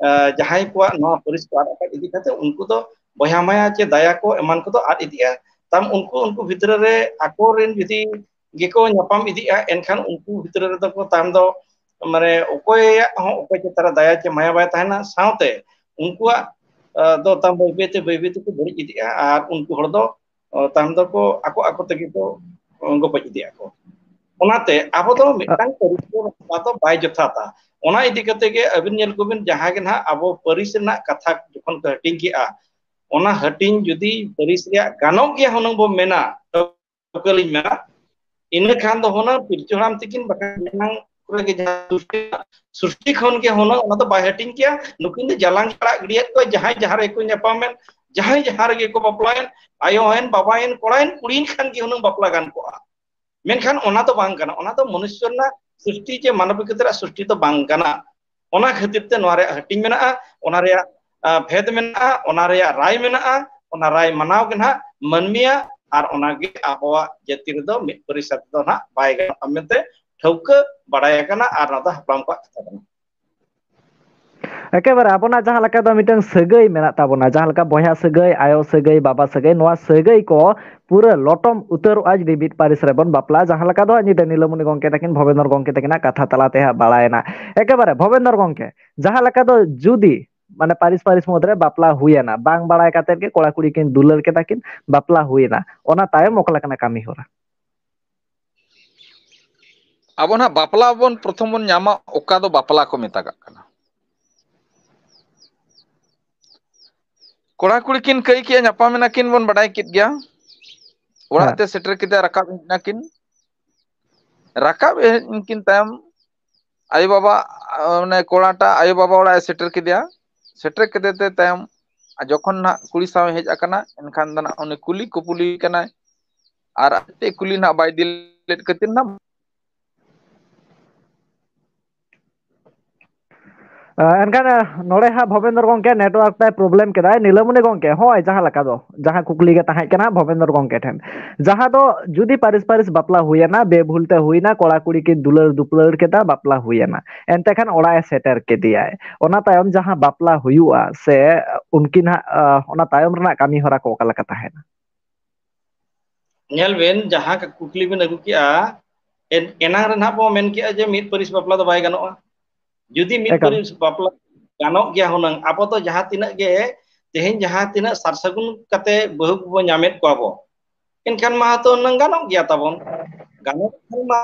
ᱟ, ᱡᱟᱦᱟᱸᱭ ᱠᱚᱣᱟᱜ ᱱᱚᱣᱟ ᱯᱟᱹᱨᱤᱥ ᱠᱚ ᱟᱫ ᱟᱠᱟᱫ ᱤᱫᱤ ᱠᱟᱛᱮ, ᱩᱱᱠᱩ ᱫᱚ ᱵᱚᱭᱦᱟ ᱢᱟᱭᱟ ᱪᱮ ᱫᱟᱭᱟ ᱠᱚ ᱮᱢᱟᱱ ᱠᱚᱫᱚ ᱟᱫ ᱤᱫᱤᱜᱼᱟ᱾ ᱛᱟᱢ ᱩᱱᱠᱩ, ᱩᱱᱠᱩ ᱵᱷᱤᱛᱨᱤ ᱨᱮ ᱟᱠᱚᱨᱮᱱ ᱡᱩᱫᱤ ᱜᱮᱠᱚ ᱧᱟᱯᱟᱢ ᱤᱫᱤᱜᱼᱟ, ᱮᱱᱠᱷᱟᱱ ᱩᱱᱠᱩ ᱵᱷᱤᱛᱨᱤ ᱨᱮᱫᱚ ᱠᱚ ᱛᱟᱭᱚᱢ ᱫᱚ, ᱢᱟᱱᱮ, ᱚᱠᱚᱭᱟᱜ ᱦᱚᱸ ᱚᱠᱚᱭ ᱪᱮᱛᱟᱱ ᱨᱮ ᱫᱟᱭᱟ ᱪᱮ ᱢᱟᱭᱟ ᱵᱟᱭ ᱛᱟᱦᱮᱱᱟ, ᱥᱟᱶᱛᱮ ᱩᱱᱠᱩᱣᱟᱜ, ᱟ, ᱫᱚ ᱛᱟᱭᱚᱢ ᱵᱟᱹᱭ ᱵᱟᱹᱭ ᱛᱮ, ᱵᱟᱹᱭ ᱵᱟᱹᱭ ᱛᱮᱠᱚ ᱵᱟᱹᱲᱤᱡ ᱤᱫᱤᱜᱼᱟ, ᱟᱨ ᱩᱱᱠᱩ ᱦᱚᱲ ᱫᱚ, ᱚ, ᱛᱟᱭᱚᱢ ᱫᱚᱠᱚ ᱟᱠᱚ ᱟᱠᱚ ᱛᱮᱜᱮ ᱠᱚ, ᱚ, ᱜᱚᱯᱚᱡ ᱤᱫᱤᱜ ᱟᱠᱚ᱾ ᱚᱱᱟᱛᱮ ᱟᱵᱚ ᱫᱚ ᱢᱤᱫᱴᱟᱝ ᱯᱟᱹᱨᱤᱥ ᱫᱚ ᱱᱚᱣᱟ ᱫᱚ ᱵᱟᱭ ᱡᱚᱛᱷᱟᱛᱟ᱾ ᱚᱱᱟ ᱤᱫᱤ ᱠᱟᱛᱮ ᱜᱮ ᱟᱹᱵᱤᱱ ᱧᱮᱞ ᱠᱚᱵᱤᱱ, ᱡᱟᱦᱟᱸ ᱜᱮ ᱱᱟᱦᱟᱜ ᱟᱵᱚ ᱯᱟᱹᱨᱤᱥ ᱨᱮᱱᱟᱜ ᱠᱟᱛᱷᱟ ᱡᱚᱠᱷᱚᱱ ᱠᱚ ᱦᱟᱹᱴᱤᱧ ᱠᱮᱜᱼᱟ, ᱚᱱᱟ ᱦᱟᱹᱴᱤᱧ ᱡᱩᱫᱤ ᱯᱟᱹᱨᱤᱥ ᱨᱮᱭᱟᱜ ᱜᱟᱱᱚᱜ ᱜᱮᱭᱟ ᱦᱩᱱᱟᱹᱝ ᱵᱚ ᱢᱮᱱᱟ, ᱴᱷᱟᱹᱣᱠᱟᱹ ᱞᱤᱧ ᱢᱮᱱᱟ, ᱤᱱᱟᱹ ᱠᱷᱟᱱ ᱫᱚ ᱦᱩᱱᱟᱹᱝ ᱯᱤᱞᱪᱩ ᱦᱟᱲᱟᱢ ᱛᱤᱠᱤᱱ ᱵᱟᱠᱷᱟᱱ ᱢᱮᱱᱟᱝ ᱠᱚᱨᱮ ᱜᱮ ᱡᱟᱦᱟᱸ ᱥᱨᱤᱥᱴᱤ, ᱥᱨᱤᱥᱴᱤ ᱠᱷᱚᱱ ᱜᱮ ᱦᱩᱱᱟᱹᱝ ᱚᱱᱟ ᱫᱚ ᱵᱟᱭ ᱦᱟᱹᱴᱤᱧ ᱠᱮᱭᱟ᱾ ᱱᱩᱠᱤᱱ ᱫᱚ ᱡᱟᱞᱟᱝ ᱟᱲᱟᱜ ᱜᱤᱰᱤᱭᱟᱫ ᱠᱚᱣᱟ, ᱡᱟᱦᱟᱸᱭ ᱡᱟᱦᱟᱸ ᱨᱮᱜᱮ ᱠᱚ ᱧᱟᱯᱟᱢᱮᱱ, ᱡᱟᱦᱟᱸᱭ ᱡᱟᱦᱟᱸ ᱨᱮᱜᱮ ᱠᱚ ᱵᱟᱯᱞᱟᱭᱮᱱ, ᱟᱭᱳ ᱦᱚᱸᱭᱮᱱ, ᱵᱟᱵᱟᱭᱮᱱ, ᱠᱚᱲᱟᱭᱮᱱ, ᱠᱩᱲᱤᱭᱮᱱ ᱠᱷᱟᱱ ᱜᱮ ᱦᱩᱱᱟᱹᱝ ᱵᱟᱯᱞᱟ ᱜᱟᱱ ᱠᱚᱜᱼᱟ᱾ ᱢᱮᱱᱠᱷᱟᱱ ᱚᱱᱟ ᱫᱚ ᱵᱟᱝ ᱠᱟᱱᱟ, ᱚᱱᱟ ᱫᱚ ᱢᱚᱱᱩᱥᱭᱚ ᱨᱮᱱᱟᱜ ᱥᱨᱤᱥᱴᱤ ᱪᱮ ᱢᱟᱱᱚᱵᱤᱠᱚᱛᱟ ᱨᱮᱭᱟᱜ ᱥᱨᱤᱥᱴᱤ ᱫᱚ ᱵᱟᱝ ᱠᱟᱱᱟ᱾ ᱚᱱᱟ ᱠᱷᱟᱹᱛᱤᱨ ᱛᱮ ᱱᱚᱣᱟ ᱨᱮᱭᱟᱜ ᱦᱟᱹᱴᱤᱧ ᱢᱮᱱᱟᱜᱼᱟ, ᱚᱱᱟ ᱨᱮᱭᱟᱜ, ᱟᱸ, ᱵᱷᱮᱫᱽ ᱢᱮᱱᱟᱜᱼᱟ, ᱚᱱᱟ ᱨᱮᱭᱟᱜ ᱨᱟᱭ ᱢᱮᱱᱟᱜᱼᱟ, ᱚᱱᱟ ᱨᱟᱭ ᱢᱟᱱᱟᱣ ᱜᱮ ᱱᱟᱦᱟᱜ ᱢᱟᱹᱱᱢᱤᱭᱟᱜ, ᱟᱨ ᱚᱱᱟᱜᱮ ᱟᱵᱚᱣᱟᱜ ᱡᱟᱹᱛᱤ ᱨᱮᱫᱚ ᱢᱤᱫ ᱯᱟᱹᱨᱤᱥ ᱟᱛᱮ ᱫᱚ ᱱᱟᱦᱟᱜ ᱵᱟᱭ ᱜᱟᱱᱚᱜᱼᱟ ᱢᱮᱱᱛᱮ ᱴᱷᱟᱹᱣᱠᱟᱹ ᱵᱟᱲᱟᱭ ᱟᱠᱟᱱᱟ, ᱟᱨ ᱱᱚᱣᱟ ᱫᱚ ᱦᱟᱯᱲᱟᱢ ᱠᱚᱣᱟᱜ ᱠᱟᱛᱷᱟ ᱠᱟᱱᱟ᱾ ᱮᱠᱮᱵᱟᱨᱮ ᱟᱵᱚᱱᱟᱜ ᱡᱟᱦᱟᱸ ᱞᱮᱠᱟ ᱫᱚ ᱢᱤᱫᱴᱟᱝ ᱥᱟᱹᱜᱟᱹᱭ ᱢᱮᱱᱟᱜ ᱛᱟᱵᱚᱱᱟ, ᱡᱟᱦᱟᱸ ᱞᱮᱠᱟ ᱵᱚᱭᱦᱟ ᱥᱟᱹᱜᱟᱹᱭ, ᱟᱭᱳ ᱥᱟᱹᱜᱟᱹᱭ, ᱵᱟᱵᱟ ᱥᱟᱹᱜᱟᱹᱭ, ᱱᱚᱣᱟ ᱥᱟᱹᱜᱟᱹᱭ ᱠᱚ ᱯᱩᱨᱟᱹ ᱞᱚᱴᱚᱢ ᱩᱛᱟᱹᱨᱚᱜᱼᱟ ᱡᱩᱫᱤ ᱢᱤᱫ ᱯᱟᱹᱨᱤᱥ ᱨᱮᱵᱚᱱ ᱵᱟᱯᱞᱟᱜᱼᱟ, ᱡᱟᱦᱟᱸ ᱞᱮᱠᱟ ᱫᱚ ᱦᱟᱸᱜ ᱧᱤᱫᱟᱹ ᱱᱤᱞᱟᱹᱢᱚᱱᱤ ᱜᱚᱢᱠᱮ ᱛᱟᱹᱠᱤᱱ, ᱵᱷᱚᱵᱮᱱᱫᱨᱚ ᱜᱚᱢᱠᱮ ᱛᱟᱹᱠᱤᱱᱟᱜ ᱠᱟᱛᱷᱟ ᱛᱟᱞᱟ ᱛᱮ ᱦᱟᱸᱜ ᱵᱟᱲᱟᱭᱮᱱᱟ᱾ ᱮᱠᱮᱵᱟᱨᱮ ᱵᱷᱚᱵᱮᱱᱫᱨᱚ ᱜᱚᱢᱠᱮ, ᱡᱟᱦᱟᱸ ᱞᱮᱠᱟ ᱫᱚ ᱡᱩᱫᱤ ᱢᱟᱱᱮ ᱯᱟᱹᱨᱤᱥ ᱯᱟᱹᱨᱤᱥ ᱢᱩᱫᱽᱨᱮ ᱵᱟᱯᱞᱟ ᱦᱩᱭᱮᱱᱟ, ᱵᱟᱝ ᱵᱟᱲᱟᱭ ᱠᱟᱛᱮᱫ ᱜᱮ ᱠᱚᱲᱟ ᱠᱩᱲᱤ ᱠᱤᱱ ᱫᱩᱞᱟᱹᱲ ᱠᱮᱫᱟ ᱠᱤᱱ, ᱵᱟᱯᱞᱟ ᱦᱩᱭᱮᱱᱟ, ᱚᱱᱟ ᱛᱟᱭᱚᱢ ᱚᱠᱟ ᱞᱮᱠᱟᱱᱟᱜ ᱠᱟᱹᱢᱤ ᱦᱚᱨᱟ? ᱟᱵᱚ ᱱᱟᱦᱟᱜ ᱵᱟᱯᱞᱟ ᱵᱚᱱ ᱯᱨᱚᱛᱷᱚᱢ ᱵᱚᱱ ᱧᱟᱢᱟ, ᱚᱠᱟ ᱫᱚ ᱵᱟᱯᱞᱟ ᱠᱚ ᱢᱮᱛᱟᱜᱟᱜ ᱠᱟᱱᱟ᱾ ᱠᱚᱲᱟ ᱠᱩᱲᱤ ᱠᱤᱱ ᱠᱟᱹᱭ ᱠᱮᱜᱼᱟ, ᱧᱟᱯᱟᱢ ᱮᱱᱟ ᱠᱤᱱ, ᱵᱚᱱ ᱵᱟᱰᱟᱭ ᱠᱮᱫ ᱜᱮᱭᱟ᱾ ᱚᱲᱟᱜ ᱦᱮᱸ᱾ ᱛᱮ ᱥᱮᱴᱮᱨ ᱠᱮᱫᱮᱭᱟ, ᱨᱟᱠᱟᱵ ᱦᱮᱡ ᱮᱱᱟ ᱠᱤᱱ᱾ ᱨᱟᱠᱟᱵ ᱦᱮᱡ ᱮᱱᱠᱤᱱ ᱛᱟᱭᱚᱢ ᱟᱭᱳ ᱵᱟᱵᱟ, ᱢᱟᱱᱮ ᱠᱚᱲᱟᱴᱟᱜ ᱟᱭᱳ ᱵᱟᱵᱟ ᱚᱲᱟᱜ ᱮ ᱥᱮᱴᱮᱨ ᱠᱮᱫᱮᱭᱟ᱾ ᱥᱮᱴᱮᱨ ᱠᱮᱫᱮ ᱛᱮ ᱛᱟᱭᱚᱢ ᱟᱨ ᱡᱚᱠᱷᱚᱱ ᱱᱟᱦᱟᱜ ᱠᱩᱲᱤ ᱥᱟᱶ ᱮ ᱦᱮᱡ ᱟᱠᱟᱱᱟ, ᱮᱱᱠᱷᱟᱱ ᱫᱚ ᱱᱟᱦᱟᱜ ᱩᱱᱤ ᱠᱩᱞᱤ ᱠᱩᱯᱩᱞᱤ ᱠᱟᱱᱟᱭ, ᱟᱨ ᱟᱡᱛᱮ ᱠᱩᱞᱤ ᱱᱟᱦᱟᱜ ᱵᱟᱭ ᱤᱫᱤ ᱞᱮᱫ ᱠᱷᱟᱹᱛᱤᱨ ᱱᱟᱦᱟᱜ ᱮᱱᱠᱷᱟᱱ ᱱᱚᱰᱮ ᱦᱟᱸᱜ ᱵᱷᱚᱵᱮᱱᱫᱨᱚ ᱜᱚᱢᱠᱮ network ᱛᱟᱭ problem ᱠᱮᱫᱟᱭ᱾ ᱱᱤᱞᱟᱹᱢᱚᱱᱤ ᱜᱚᱢᱠᱮ, ᱦᱳᱭ, ᱡᱟᱦᱟᱸ ᱞᱮᱠᱟ ᱫᱚ, ᱡᱟᱦᱟᱸ ᱠᱩᱠᱞᱤ ᱜᱮ ᱛᱟᱦᱮᱸ ᱠᱟᱱᱟ ᱵᱷᱚᱵᱮᱱᱫᱨᱚ ᱜᱚᱢᱠᱮ ᱴᱷᱮᱱ, ᱡᱟᱦᱟᱸ ᱫᱚ ᱡᱩᱫᱤ ᱯᱟᱹᱨᱤᱥ ᱯᱟᱹᱨᱤᱥ ᱵᱟᱯᱞᱟ ᱦᱩᱭᱮᱱᱟ, ᱵᱮᱵᱷᱩᱞ ᱛᱮ ᱦᱩᱭᱱᱟ, ᱠᱚᱲᱟ ᱠᱩᱲᱤ ᱠᱤᱱ ᱫᱩᱞᱟᱹᱲ ᱫᱩᱯᱞᱟᱹᱲ ᱠᱮᱫᱟ, ᱵᱟᱯᱞᱟ ᱦᱩᱭᱮᱱᱟ, ᱮᱱᱛᱮ ᱠᱷᱟᱱ ᱚᱲᱟᱜ ᱮ ᱥᱮᱴᱮᱨ ᱠᱮᱫᱮᱭᱟᱭ, ᱚᱱᱟ ᱛᱟᱭᱚᱢ ᱡᱟᱦᱟᱸ ᱵᱟᱯᱞᱟ ᱦᱩᱭᱩᱜᱼᱟ ᱥᱮ ᱩᱱᱠᱤᱱ ᱦᱟᱸᱜ, ᱟᱸ, ᱚᱱᱟ ᱛᱟᱭᱚᱢ ᱨᱮᱱᱟᱜ ᱠᱟᱹᱢᱤ ᱦᱚᱨᱟ ᱠᱚ ᱚᱠᱟ ᱞᱮᱠᱟ ᱛᱟᱦᱮᱱᱟ? ᱧᱮᱞ ᱵᱮᱱ, ᱡᱟᱦᱟᱸ ᱠᱩᱠᱞᱤ ᱵᱮᱱ ᱟᱹᱜᱩ ᱠᱮᱜᱼᱟ, ᱮᱱ-, ᱮᱱᱟᱝ ᱨᱮ ᱱᱟᱦᱟᱜ ᱵᱚᱱ ᱢᱮᱱ ᱠᱮᱜᱼᱟ ᱡᱮ ᱢᱤᱫ ᱯᱟᱹᱨᱤᱥ ᱵᱟᱯᱞᱟ ᱫᱚ ᱵᱟᱭ ᱜᱟᱱᱚᱜᱼᱟ᱾ ᱡᱩᱫᱤ ᱢᱤᱫ ᱮᱠᱟᱞ᱾ ᱯᱟᱹᱨᱤᱥ ᱵᱟᱯᱞᱟ ᱜᱟᱱᱚᱜ ᱜᱮᱭᱟ ᱦᱩᱱᱟᱹᱝ, ᱟᱵᱚ ᱫᱚ ᱡᱟᱦᱟᱸ ᱛᱤᱱᱟᱹᱜ ᱜᱮ ᱛᱮᱦᱮᱧ ᱡᱟᱦᱟᱸ ᱛᱤᱱᱟᱹᱜ ᱥᱟᱨ ᱥᱟᱹᱜᱩᱱ ᱠᱟᱛᱮ ᱵᱟᱹᱦᱩ ᱠᱚᱵᱚ ᱧᱟᱢᱮᱫ ᱠᱚᱣᱟ ᱵᱚ, ᱮᱱᱠᱷᱟᱱ ᱢᱟ ᱦᱚᱭᱛᱚ ᱦᱩᱱᱟᱹᱝ ᱜᱟᱱᱚᱜ ᱜᱮᱭᱟ ᱛᱟᱵᱚᱱ᱾ ᱜᱟᱱᱚᱜ ᱠᱷᱟᱱ ᱢᱟ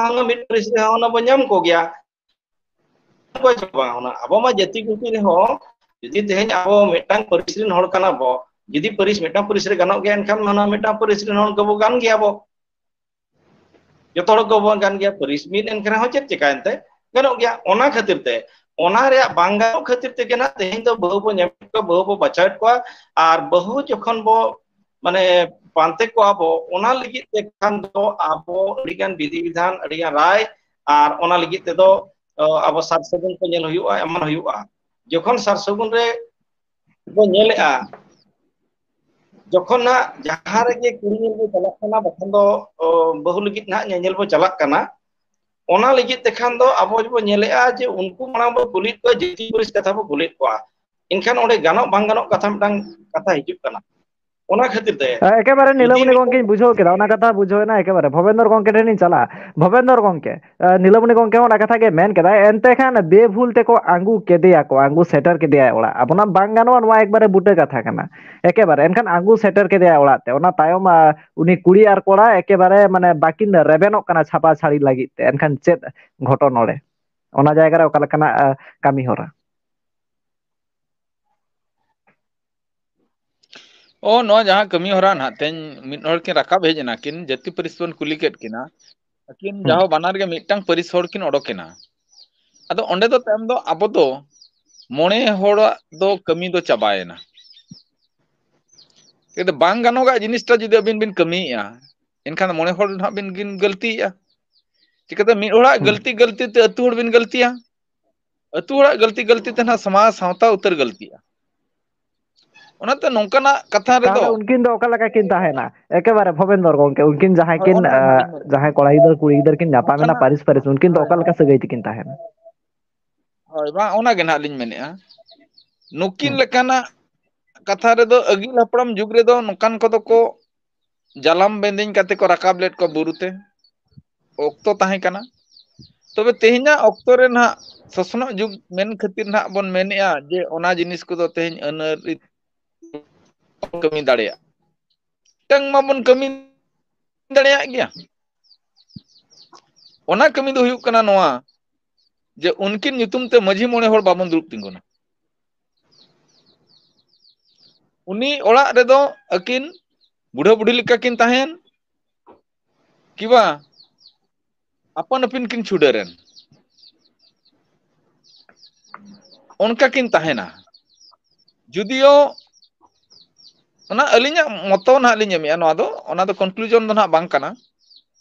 ᱦᱩᱱᱟᱹᱝ ᱢᱤᱫ ᱯᱟᱹᱨᱤᱥ ᱨᱮᱦᱚᱸ ᱦᱩᱱᱟᱹᱝ ᱵᱚ ᱧᱟᱢ ᱠᱚᱜᱮᱭᱟ᱾ ᱚᱠᱚᱭ ᱪᱚ ᱵᱟᱝ ᱦᱩᱱᱟᱹᱝ, ᱟᱵᱚ ᱢᱟ ᱡᱟᱹᱛᱤ ᱜᱩᱥᱴᱤ ᱨᱮᱦᱚᱸ ᱡᱩᱫᱤ ᱛᱮᱦᱮᱧ ᱟᱵᱚ ᱢᱤᱫᱴᱟᱝ ᱯᱟᱹᱨᱤᱥ ᱨᱮᱱ ᱦᱚᱲ ᱠᱟᱱᱟ ᱵᱚ, ᱡᱩᱫᱤ ᱯᱟᱹᱨᱤᱥ, ᱢᱤᱫᱴᱟᱝ ᱯᱟᱹᱨᱤᱥ ᱨᱮ ᱜᱟᱱᱚᱜ ᱜᱮᱭᱟ, ᱮᱱᱠᱷᱟᱱ ᱢᱟ ᱱᱚᱣᱟ ᱢᱤᱫᱴᱟᱝ ᱯᱟᱹᱨᱤᱥ ᱨᱮᱱ ᱦᱚᱲ ᱜᱮᱵᱚ ᱜᱟᱱ ᱜᱮᱭᱟ ᱵᱚ᱾ ᱡᱚᱛᱚ ᱦᱚᱲ ᱜᱮᱵᱚ ᱜᱟᱱ ᱜᱮᱭᱟ, ᱯᱟᱹᱨᱤᱥ ᱢᱤᱫ ᱮᱱ ᱨᱮᱦᱚᱸ ᱪᱮᱫ ᱪᱤᱠᱟᱹᱭᱮᱱ ᱛᱮ? ᱜᱟᱱᱚᱜ ᱜᱮᱭᱟ᱾ ᱚᱱᱟ ᱠᱷᱟᱹᱛᱤᱨ ᱛᱮ, ᱚᱱᱟ ᱨᱮᱭᱟᱜ ᱵᱟᱝ ᱜᱟᱱᱚᱜ ᱠᱷᱟᱹᱛᱤᱨ ᱛᱮᱜᱮ ᱱᱟᱜ ᱛᱮᱦᱮᱧ ᱫᱚ ᱵᱟᱹᱦᱩ ᱵᱚ ᱧᱟᱢᱮᱫ ᱠᱚᱣᱟ, ᱵᱟᱹᱦᱩ ᱵᱚ ᱵᱟᱪᱷᱟᱣᱮᱫ ᱠᱚᱣᱟ᱾ ᱟᱨ ᱵᱟᱹᱦᱩ ᱡᱚᱠᱷᱚᱱ ᱵᱚ, ᱢᱟᱱᱮ, ᱯᱟᱱᱛᱮ ᱠᱚᱣᱟ ᱵᱚ, ᱚᱱᱟ ᱞᱟᱹᱜᱤᱫ ᱛᱮ ᱠᱷᱟᱱ ᱫᱚ ᱟᱵᱚ ᱟᱹᱰᱤᱜᱟᱱ ᱵᱤᱫᱷᱤ ᱵᱤᱫᱷᱟᱱ, ᱟᱹᱰᱤᱜᱟᱱ ᱨᱟᱭ, ᱟᱨ ᱚᱱᱟ ᱞᱟᱹᱜᱤᱫ ᱛᱮᱫᱚ, ᱚ, ᱟᱵᱚ ᱥᱟᱨ ᱥᱟᱹᱜᱩᱱ ᱠᱚ ᱧᱮᱞ ᱦᱩᱭᱩᱜᱼᱟ, ᱮᱢᱟᱱ ᱦᱩᱭᱩᱜᱼᱟ᱾ ᱡᱚᱠᱷᱚᱱ ᱥᱟᱨ ᱥᱟᱹᱜᱩᱱ ᱨᱮ ᱵᱚ ᱧᱮᱞᱮᱜᱼᱟ, ᱡᱚᱠᱷᱚᱱ ᱱᱟᱜ ᱡᱟᱦᱟᱸ ᱨᱮᱜᱮ ᱠᱩᱲᱤ ᱧᱮᱞ ᱵᱚ ᱪᱟᱞᱟᱜ ᱠᱟᱱᱟ, ᱵᱟᱠᱷᱟᱱ ᱫᱚ, ᱚ, ᱵᱟᱹᱦᱩ ᱞᱟᱹᱜᱤᱫ ᱱᱟᱜ ᱧᱮᱧᱮᱞ ᱵᱚ ᱪᱟᱞᱟᱜ ᱠᱟᱱᱟ, ᱚᱱᱟ ᱞᱟᱹᱜᱤᱫ ᱛᱮᱠᱷᱟᱱ ᱫᱚ ᱟᱵᱚ ᱵᱚ ᱧᱮᱞᱮᱜᱼᱟ ᱡᱮ ᱩᱱᱠᱩ ᱢᱟᱲᱟᱝ ᱵᱚ ᱠᱩᱞᱤᱭᱮᱫ ᱠᱚᱣᱟ, ᱡᱟᱹᱛᱤ ᱯᱟᱹᱨᱤᱥ ᱠᱟᱛᱷᱟ ᱵᱚ ᱠᱩᱞᱤᱭᱮᱫ ᱠᱚᱣᱟ᱾ ᱮᱱᱠᱷᱟᱱ ᱚᱸᱰᱮ ᱜᱟᱱᱚᱜ ᱵᱟᱝ ᱜᱟᱱᱚᱜ ᱠᱟᱛᱷᱟ ᱢᱤᱫᱴᱟᱝ ᱠᱟᱛᱷᱟ ᱦᱤᱡᱩᱜ ᱠᱟᱱᱟ᱾ ᱚᱱᱟ ᱠᱷᱟᱹᱛᱤᱨ ᱛᱮ ᱮᱠᱮᱵᱟᱨᱮ ᱡᱩᱫᱤ ᱱᱤᱞᱟᱢᱚᱱᱤ ᱢᱤᱫᱴᱟᱝ ᱜᱚᱝᱠᱮᱧ ᱵᱩᱡᱷᱟᱹᱣ ᱠᱮᱫᱟ, ᱚᱱᱟ ᱠᱟᱛᱷᱟ ᱵᱩᱡᱷᱟᱹᱣ ᱮᱱᱟ ᱮᱠᱮᱵᱟᱨᱮ᱾ ᱵᱷᱚᱵᱮᱱᱫᱚᱨ ᱜᱚᱝᱠᱮ ᱴᱷᱮᱱᱤᱧ ᱪᱟᱞᱟᱜᱼᱟ᱾ ᱵᱷᱚᱵᱮᱱᱫᱚᱨ ᱜᱚᱝᱠᱮ, ᱮ, ᱱᱤᱞᱟᱢᱚᱱᱤ ᱜᱚᱝᱠᱮ ᱦᱚᱸ ᱚᱱᱟ ᱠᱟᱛᱷᱟ ᱜᱮ ᱢᱮᱱ ᱠᱮᱫᱟᱭ, ᱮᱱᱛᱮ ᱠᱷᱟᱱ ᱵᱮᱵᱷᱩᱞ ᱛᱮᱠᱚ ᱟᱹᱜᱩ ᱠᱮᱫᱮᱭᱟᱠᱚ, ᱟᱹᱜᱩ ᱥᱮᱴᱮᱨ ᱠᱮᱫᱮᱭᱟᱭ ᱚᱲᱟᱜ᱾ ᱟᱵᱚᱱᱟᱜ ᱵᱟᱝ ᱜᱟᱱᱚᱜᱼᱟ, ᱱᱚᱣᱟ ᱮᱠᱵᱟᱨᱮ ᱵᱩᱴᱟᱹ ᱠᱟᱛᱷᱟ ᱠᱟᱱᱟ᱾ ᱮᱠᱮᱵᱟᱨᱮ, ᱮᱱᱠᱷᱟᱱ ᱟᱹᱜᱩ ᱥᱮᱴᱮᱨ ᱠᱮᱫᱮᱭᱟᱭ ᱚᱲᱟᱜ ᱛᱮ᱾ ᱚᱱᱟ ᱛᱟᱭᱚᱢ, ᱟ, ᱩᱱᱤ ᱠᱩᱲᱤ ᱟᱨ ᱠᱚᱲᱟ ᱮᱠᱮᱵᱟᱨᱮ, ᱢᱟᱱᱮ, ᱵᱟᱹᱠᱤᱱ ᱨᱮᱵᱮᱱᱚᱜ ᱠᱟᱱᱟ ᱪᱷᱟᱯᱟ ᱪᱷᱟᱹᱲᱤ ᱞᱟᱹᱜᱤᱫ ᱛᱮ᱾ ᱮᱱᱠᱷᱟᱱ ᱪᱮᱫ ᱜᱷᱚᱴᱚᱱ ᱚᱸᱰᱮ? ᱚᱱᱟ ᱡᱟᱭᱜᱟ ᱨᱮ ᱚᱠᱟ ᱞᱮᱠᱟᱱᱟᱜ, ᱟ, ᱠᱟᱹᱢᱤ ᱦᱚᱨᱟ? ᱚ, ᱱᱚᱣᱟ ᱡᱟᱦᱟᱸ ᱠᱟᱹᱢᱤ ᱦᱚᱨᱟ ᱱᱟᱦᱟᱜ ᱛᱮᱦᱮᱧ ᱢᱤᱫ ᱦᱚᱲ ᱠᱤᱱ ᱨᱟᱠᱟᱵ ᱦᱮᱡ ᱮᱱᱟ ᱠᱤᱱ, ᱡᱟᱹᱛᱤ ᱯᱟᱹᱨᱤᱥ ᱵᱚᱱ ᱠᱩᱞᱤ ᱠᱮᱫ ᱠᱤᱱᱟ, ᱟᱹᱠᱤᱱ ᱦᱩᱸ᱾ ᱡᱟᱦᱳ ᱵᱟᱱᱟᱨ ᱜᱮ ᱢᱤᱫᱴᱟᱝ ᱯᱟᱹᱨᱤᱥ ᱦᱚᱲ ᱠᱤᱱ ᱚᱰᱚᱠ ᱮᱱᱟ᱾ ᱟᱫᱚ ᱚᱸᱰᱮ ᱫᱚ ᱛᱟᱭᱚᱢ ᱫᱚ ᱟᱵᱚ ᱫᱚ ᱢᱚᱬᱮ ᱦᱚᱲᱟᱜ ᱫᱚ ᱠᱟᱹᱢᱤ ᱫᱚ ᱪᱟᱵᱟᱭᱮᱱᱟ᱾ ᱪᱤᱠᱟᱹᱛᱮ ᱵᱟᱝ ᱜᱟᱱᱚᱜᱟᱜ ᱡᱤᱱᱤᱥᱴᱟ ᱡᱩᱫᱤ ᱟᱹᱵᱤᱱ ᱵᱤᱱ ᱠᱟᱹᱢᱤᱭᱮᱫᱼᱟ, ᱮᱱᱠᱷᱟᱱ ᱢᱚᱬᱮ ᱦᱚᱲ ᱱᱟᱦᱟᱜ ᱵᱤᱱ, ᱵᱤᱱ ᱜᱟᱹᱞᱛᱤᱭᱮᱫᱼᱟ᱾ ᱪᱤᱠᱟᱹᱛᱮ ᱢᱤᱫ ᱦᱚᱲᱟᱜ ᱦᱩᱸ᱾ ᱜᱟᱹᱞᱛᱤ ᱜᱟᱹᱞᱛᱤ ᱛᱮ ᱟᱹᱛᱩ ᱦᱚᱲ ᱵᱤᱱ ᱜᱟᱹᱞᱛᱤᱭᱟ? ᱟᱹᱛᱩ ᱦᱚᱲᱟᱜ ᱜᱟᱹᱞᱛᱤ ᱜᱟᱹᱞᱛᱤ ᱛᱮ ᱱᱟᱦᱟᱜ ᱥᱚᱢᱟᱡᱽ ᱥᱟᱶᱛᱟ ᱩᱛᱟᱹᱨ ᱜᱟᱹᱞᱛᱤᱜᱼᱟ᱾ ᱚᱱᱟᱛᱮ ᱱᱚᱝᱠᱟᱱᱟᱜ ᱠᱟᱛᱷᱟ ᱨᱮᱫᱚ ᱛᱟᱦᱚᱞᱮ ᱩᱱᱠᱤᱱ ᱫᱚ ᱚᱠᱟ ᱞᱮᱠᱟ ᱠᱤᱱ ᱛᱟᱦᱮᱱᱟ? ᱮᱠᱮᱵᱟᱨᱮ ᱵᱷᱚᱵᱮᱱᱫᱚᱨ ᱜᱚᱝᱠᱮ, ᱩᱱᱠᱤᱱ ᱡᱟᱦᱟᱸᱭ ᱦᱳᱭ, ᱠᱤᱱ, ᱚᱱᱟ ᱜᱮ ᱱᱟᱦᱟᱜ ᱟᱸ, ᱞᱤᱧ ᱢᱮᱱᱮᱫᱼᱟ᱾ ᱡᱟᱦᱟᱸᱭ ᱠᱚᱲᱟ ᱜᱤᱫᱟᱹᱨ ᱠᱩᱲᱤ ᱜᱤᱫᱟᱹᱨ ᱠᱤᱱ ᱧᱟᱯᱟᱢ ᱮᱱᱟ ᱚᱱᱠᱟᱱᱟᱜ, ᱯᱟᱹᱨᱤᱥ ᱯᱟᱹᱨᱤᱥ, ᱩᱱᱠᱤᱱ ᱫᱚ ᱦᱳᱭ, ᱚᱠᱟ ᱦᱳᱭ᱾ ᱞᱮᱠᱟ ᱥᱟᱹᱜᱟᱹᱭ ᱛᱮᱠᱤᱱ ᱛᱟᱦᱮᱱᱟ? ᱦᱳᱭ, ᱵᱟᱝ, ᱚᱱᱟ ᱜᱮ ᱱᱟᱦᱟᱜ ᱞᱤᱧ ᱢᱮᱱᱮᱫᱼᱟ᱾ ᱱᱩᱠᱤᱱ ᱦᱩᱸ᱾ ᱞᱮᱠᱟᱱᱟᱜ ᱠᱟᱛᱷᱟ ᱨᱮᱫᱚ ᱟᱹᱜᱤᱞ ᱦᱟᱯᱲᱟᱢ ᱡᱩᱜᱽ ᱨᱮᱫᱚ ᱱᱚᱝᱠᱟᱱ ᱠᱚᱫᱚ ᱠᱚ ᱡᱟᱞᱟᱢ ᱵᱮᱸᱫᱮᱧ ᱠᱟᱛᱮ ᱠᱚ ᱨᱟᱠᱟᱵ ᱞᱮᱫ ᱠᱚᱣᱟ ᱵᱩᱨᱩ ᱛᱮ᱾ ᱚᱠᱛᱚ ᱛᱟᱦᱮᱸ ᱠᱟᱱᱟ᱾ ᱛᱚᱵᱮ ᱛᱮᱦᱮᱧᱟᱜ ᱚᱠᱛᱚ ᱨᱮ ᱱᱟᱦᱟᱜ ᱥᱚᱥᱱᱚᱜ ᱡᱩᱜᱽ ᱢᱮᱱ ᱠᱷᱟᱹᱛᱤᱨ ᱱᱟᱦᱟᱜ ᱵᱚᱱ ᱢᱮᱱᱮᱫᱼᱟ ᱡᱮ ᱚᱱᱟ ᱡᱤᱱᱤᱥ ᱠᱚᱫᱚ ᱛᱮᱦᱮᱧ ᱟᱹᱱ ᱟᱹᱨᱤ ᱠᱟᱹᱢᱤ ᱫᱟᱲᱮᱭᱟᱜᱼᱟ᱾ ᱢᱤᱫᱴᱟᱝ ᱢᱟᱵᱚᱱ ᱠᱟᱹᱢᱤ ᱫᱟᱲᱮᱭᱟᱜ ᱜᱮᱭᱟ᱾ ᱚᱱᱟ ᱠᱟᱹᱢᱤ ᱫᱚ ᱦᱩᱭᱩᱜ ᱠᱟᱱᱟ ᱱᱚᱣᱟ, ᱡᱮ ᱩᱱᱠᱤᱱ ᱧᱩᱛᱩᱢ ᱛᱮ ᱢᱟᱹᱡᱷᱤ ᱢᱚᱬᱮ ᱦᱚᱲ ᱵᱟᱵᱚᱱ ᱫᱩᱲᱩᱵ ᱛᱤᱸᱜᱩᱱᱟ᱾ ᱩᱱᱤ ᱚᱲᱟᱜ ᱨᱮᱫᱚ ᱟᱹᱠᱤᱱ ᱵᱩᱰᱷᱟᱹ ᱵᱩᱰᱷᱤ ᱞᱮᱠᱟ ᱠᱤᱱ ᱛᱟᱦᱮᱱ, ᱠᱤᱵᱟ ᱟᱯᱟᱱ ᱟᱹᱯᱤᱱ ᱠᱤᱱ ᱪᱷᱩᱰᱟᱹᱨ ᱮᱱ, ᱚᱱᱠᱟ ᱠᱤᱱ ᱛᱟᱦᱮᱱᱟ᱾ ᱡᱩᱫᱤᱭᱳ ᱚᱱᱟ ᱟᱹᱞᱤᱧᱟᱜ ᱢᱚᱛᱚ ᱱᱟᱦᱟᱜ ᱞᱤᱧ ᱮᱢᱮᱜᱼᱟ, ᱱᱚᱣᱟ ᱫᱚ, ᱚᱱᱟ ᱫᱚ conclusion ᱫᱚ ᱱᱟᱦᱟᱜ ᱵᱟᱝ ᱠᱟᱱᱟ᱾